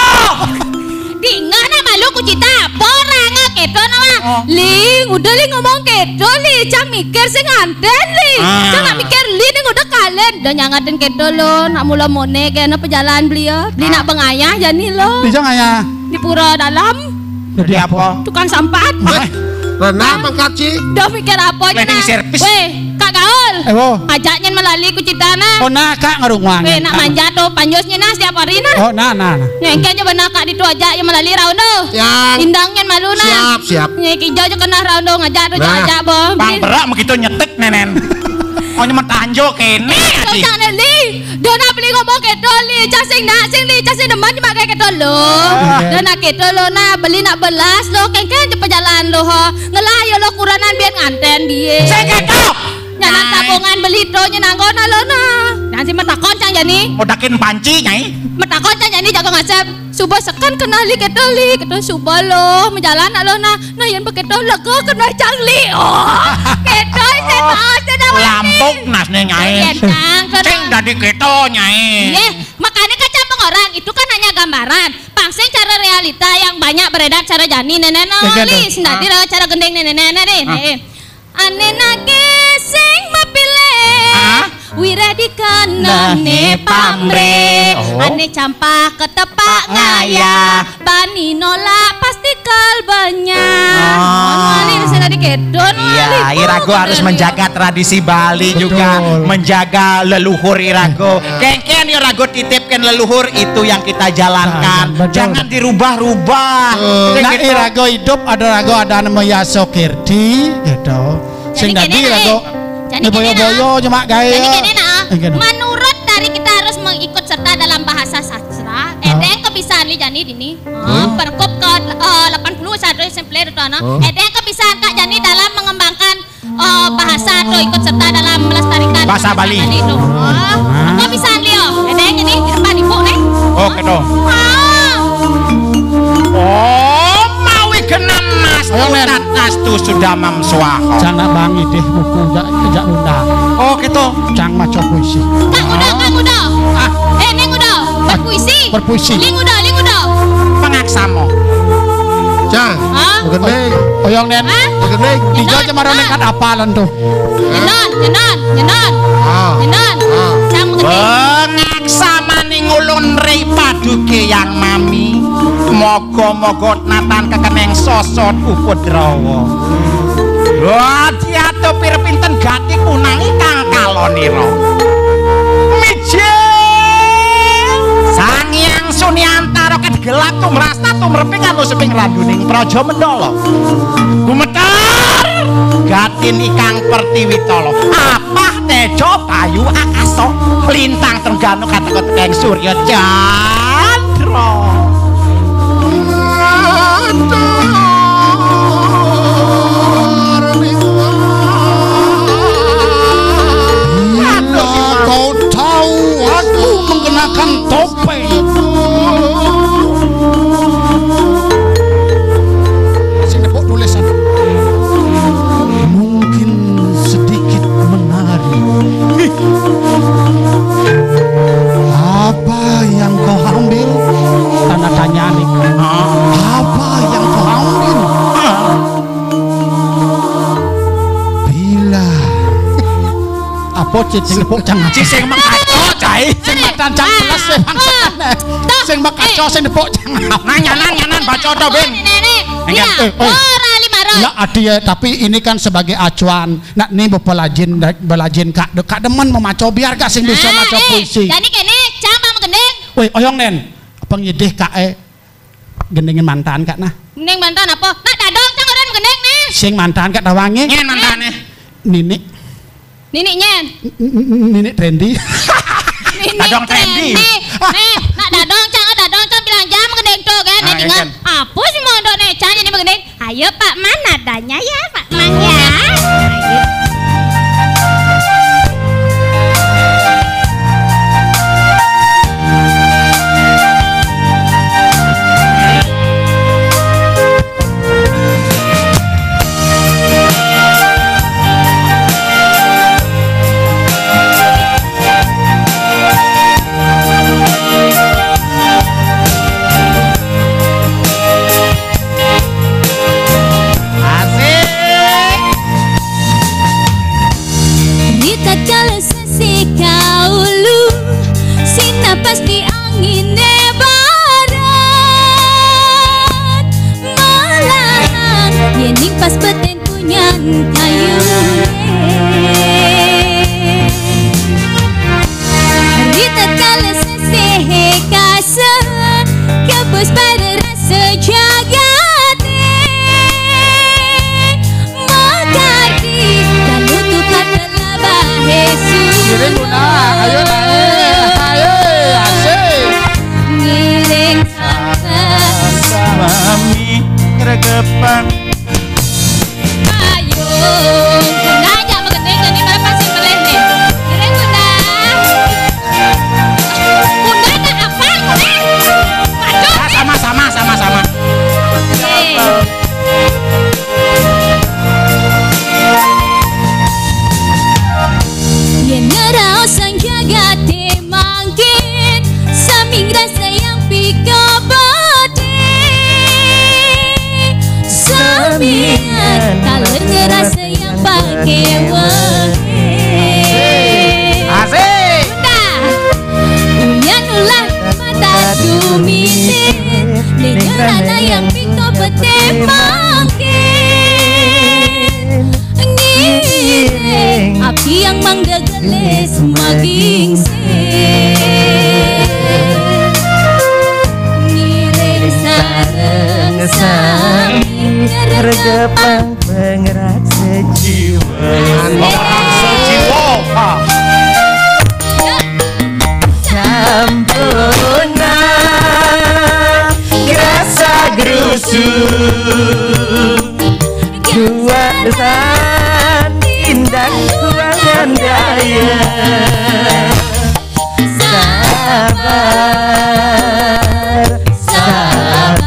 Dinga nak malu kucita, apa orang keto nama? Oh. Ling, udah ling ngomong keto li, cang mikir sing nganten li. Ah. Cang nak mikir li ning udah kalen, udah nyangatin keto lo, nak mula mone kena pejalan beli ya. Beli nak bengayah jani lo. Di jang ayah. Di pura dalam. Jadi apa? Tukang sampat. Eh, renah pangkat, Ci. Udah mikir apa aja, cleaning service. Weh, Kak Kaul. Eh, wo. Ajak nyén melali ku cita nah. Oh, nah, Kak ngarunguang. Eh, nak manja to, panjus nyén nah setiap hari nah. Oh, nah, nah, nah. Nyengke aja benar Kak ditu ajak nyén melali raun to. Yang. Indang nyén malu nah. Siap, siap. Nyengke ijo aja kenah raun to ngajak to. Nah, ajak bo. Pang berak begitu nyetik nenen. Oh, nyemet anjo kéné. Eh, to cang Nelly. Dona beli ngomong kéto li, cah sing nak sing li, cah sing demen cuma kayak kéto lo. Ah. Dona kéto lo nah, beli nak belas lo, kéngkén aja pejalan lo ho. Ngelah yo lo kuranan biar nganten bié. Sing kéto. Nyanan tabungan beli to nyenang kono lo nah. Nang si metakon cang jani. Modakin panci, Nyai. Metakon cang jani jago ngasep. Suba seken kenali kéto li, kéto suba lo, mejalan nak lo nah. Nah, yén bekéto lega kenai cang li. Oh, kéto sing baos to dawani. Lampuk nas né, Nyai. Yén cang, sing dadi kéto, Nyai. Yéh, makanya kan cang pengorang, itu kan hanya gambaran. Pang sing cara realita yang banyak beredar cara jani néné no. Sing dadi cara gending néné néné deh. Ané naké sing mapilih. Hah? Wiré dikanané pamrih. Oh. Ané campah ketepak ngayah. Bani nolak pasti kal banyak. Oh. Ngono, Wali, sing dadi kéto, Wali. Iya, irago harus menjaga tradisi Bali juga, betul, menjaga leluhur irago. Kéngkén yo rago titipkan leluhur itu yang kita jalankan. Nah, betul. Jangan dirubah-rubah. Betul. Nah, irago hidup ada rago ada nama Yasokirti gitu. Sing dadi rago. Jani boyo-boyo cuma gaé. Jani kéné nah. Menurut dari kita harus mengikut serta dalam bahasa sastra, édéng kebisan li jani dini. Oh, perkop ke, eh, delapan puluh satu exemplar itu ana. Oh. Édéng kebisan Kak jani dalam mengembangkan, eh, bahasa atau ikut serta dalam melestarikan bahasa Bali. Bali itu. Oh, apa bisa Lio? Édéng ini di depan ibu nih. Oh, kéto. Ah. Oh, mawi genah mas. Ayo, Nen. Astu sudah mamsuah. Cang nak bangi deh buku jak jak undang. Oh, kéto. Cang maca puisi. Kang Uda, Kang Uda. Ah. Eh, Neng Uda, berpuisi. Berpuisi. Ling Uda, Ling Uda. Pangaksamo. Cang. Hah? Begending. Oyong, Nen. Hah? Begending. Ijo aja marane kat apalan tuh. Nyenon, nyenon, nyenon. Ah. Nyenon. Ah. Cang begending. Pangaksamané ngulun ri paduké yang mami. Moga-moga natan kekeneng sosot upadrawa. Wah, diatur pir pinten gati kunangi kang kalonira. Mijil Sang Hyang Sunyantara kadgelap tumrasta tumreping anu seping randuning Praja Mandala. Gumetar gatin ikang pertiwi tala. Apah teja bayu akasa. Lintang tengganu katekut ing surya candra. Bila kau tahu aku mengenakan topeng. Sing nepuk tulisan. Mungkin sedikit menari. Ih. Apa yang kau ambil? Tanda tanya nih. Apa yang kau ambil? Bila apa cit sing nepuk cang apa? Cit sing makaco, cai. Sing matan cang peles, eh, bangsat. Sing makaco, sing nepuk cang apa? Nah, nyanan, nyanan, baca to, Ben. Nek, nek, nek. Enggak. Iya. Eh, eh. Ora lima ro. Ya, adi ya, tapi ini kan sebagai acuan. Nak ni bepelajin, belajin kak, kak demen memaco, biar kak sing bisa maco puisi. Jadi kene, cang apa gending? Woi, oyong nen. Apa ngidih kak, eh? Gendingin mantan kak nah. Gending mantan apa? Nak dadong cang orang gending nih. Sing mantan kak tawangi. Nyen mantan nih. Nini. Nini nyen. N-, n-, n-, Nini Trendi. Nini Dadong Trendi. Trendi. Nih, nak dadong cang, dadong cang bilang jam gending tuh kan. Ah, dengar. Apa sih mau dok nih? Cang ini gending. Ayo Pak Man adanya ya Pak Man ya. Ayo. Asik. Kepang penggerak sejiwa. Penggerak sejiwa. Ah. Sampurna, gerasa gerusu, kuat dan tindak kuangan daya. Sabar, sabar.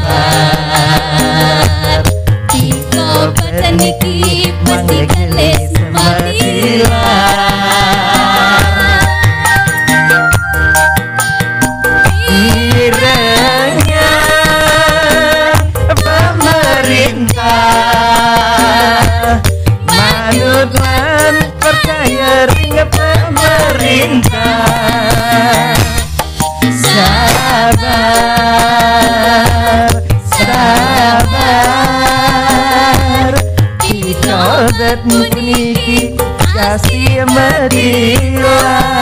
Iko petani ki mesti gelis mati lah. Kiranya pemerintah manut lan percaya ring pemerintah. Sabar, sabar. Kita bet puniki kasih merilah.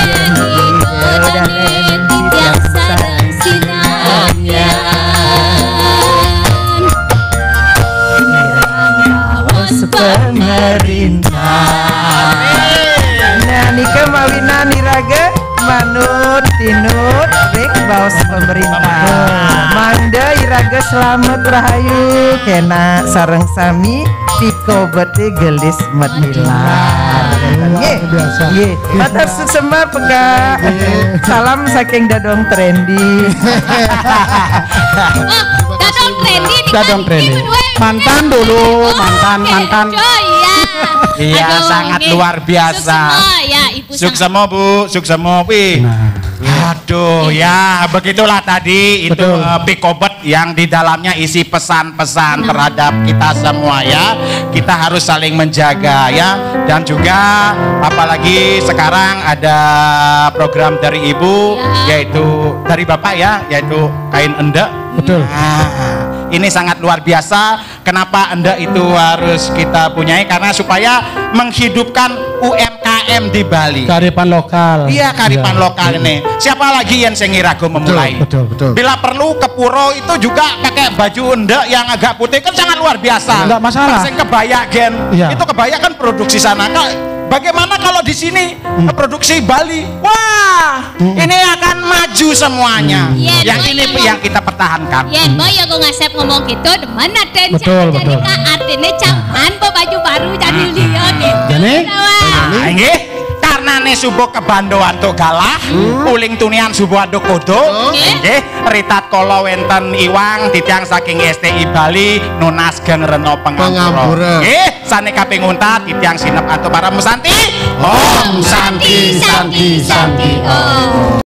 Yen kita dane titiang sareng sinambian. Ngawas pemerintah. Nah, nika mawinan iraga manut tinut ring baos pemerintah. Mangda iraga slamet rahayu, kena sareng sami pikobete gelis metilar. Nggih. Luar biasa. Nggih. Matur suksema peka. Nggih. Salam saking Dadong Trendy. Oh, Dadong Trendy nih. Dadong Trendy. Mantan dulu, mantan, mantan. Oh, iya. Iya, aduh, sangat nggih. Luar biasa. Suksema, ya, Ibu. Suksema, Bu, suksema, wih. Nah. Aduh, ya, begitulah tadi itu, betul, eh, pikobet yang di dalamnya isi pesan-pesan, nah, terhadap kita semua, ya. Kita harus saling menjaga, ya. Dan juga apalagi sekarang ada program dari Ibu, ya, yaitu dari Bapak, ya, yaitu kain endek. Betul. Nah, ini sangat luar biasa. Kenapa endek itu harus kita punyai? Karena supaya menghidupkan U M K M di Bali. Kearifan lokal. Iya, kearifan, iya, lokal, iya, ini. Siapa lagi yang saya ngira memulai? Betul, betul, betul. Bila perlu ke pura itu juga pakai baju endek yang agak putih, kan sangat luar biasa. Enggak masalah. Sing kebaya, gen. Iya. Itu kebaya kan produksi sana. Kak, bagaimana kalau di sini, hmm, produksi Bali? Wah, hmm, ini akan maju semuanya. Hmm. Iya, yang ini yang kita pertahankan. Yen mbok ya kok ngasep ngomong gitu, demen aden. Betul, betul. Nika artine, nah, jangan mbok baju baru, jadi, nah, liya gitu. Jane? Nah, nggih. Karnane subuh kebandoan to galah, hmm, uling tunian subuh aduk kodo. Oh. Nggih. Nggih, ritat kala wenten iwang titiang saking S T I Bali, nunas geng rena pangampura. Pangampura. Nggih, sane kaping untat titiang sinep antuk para mesanti. Om Santi, Santi, Santi, Om.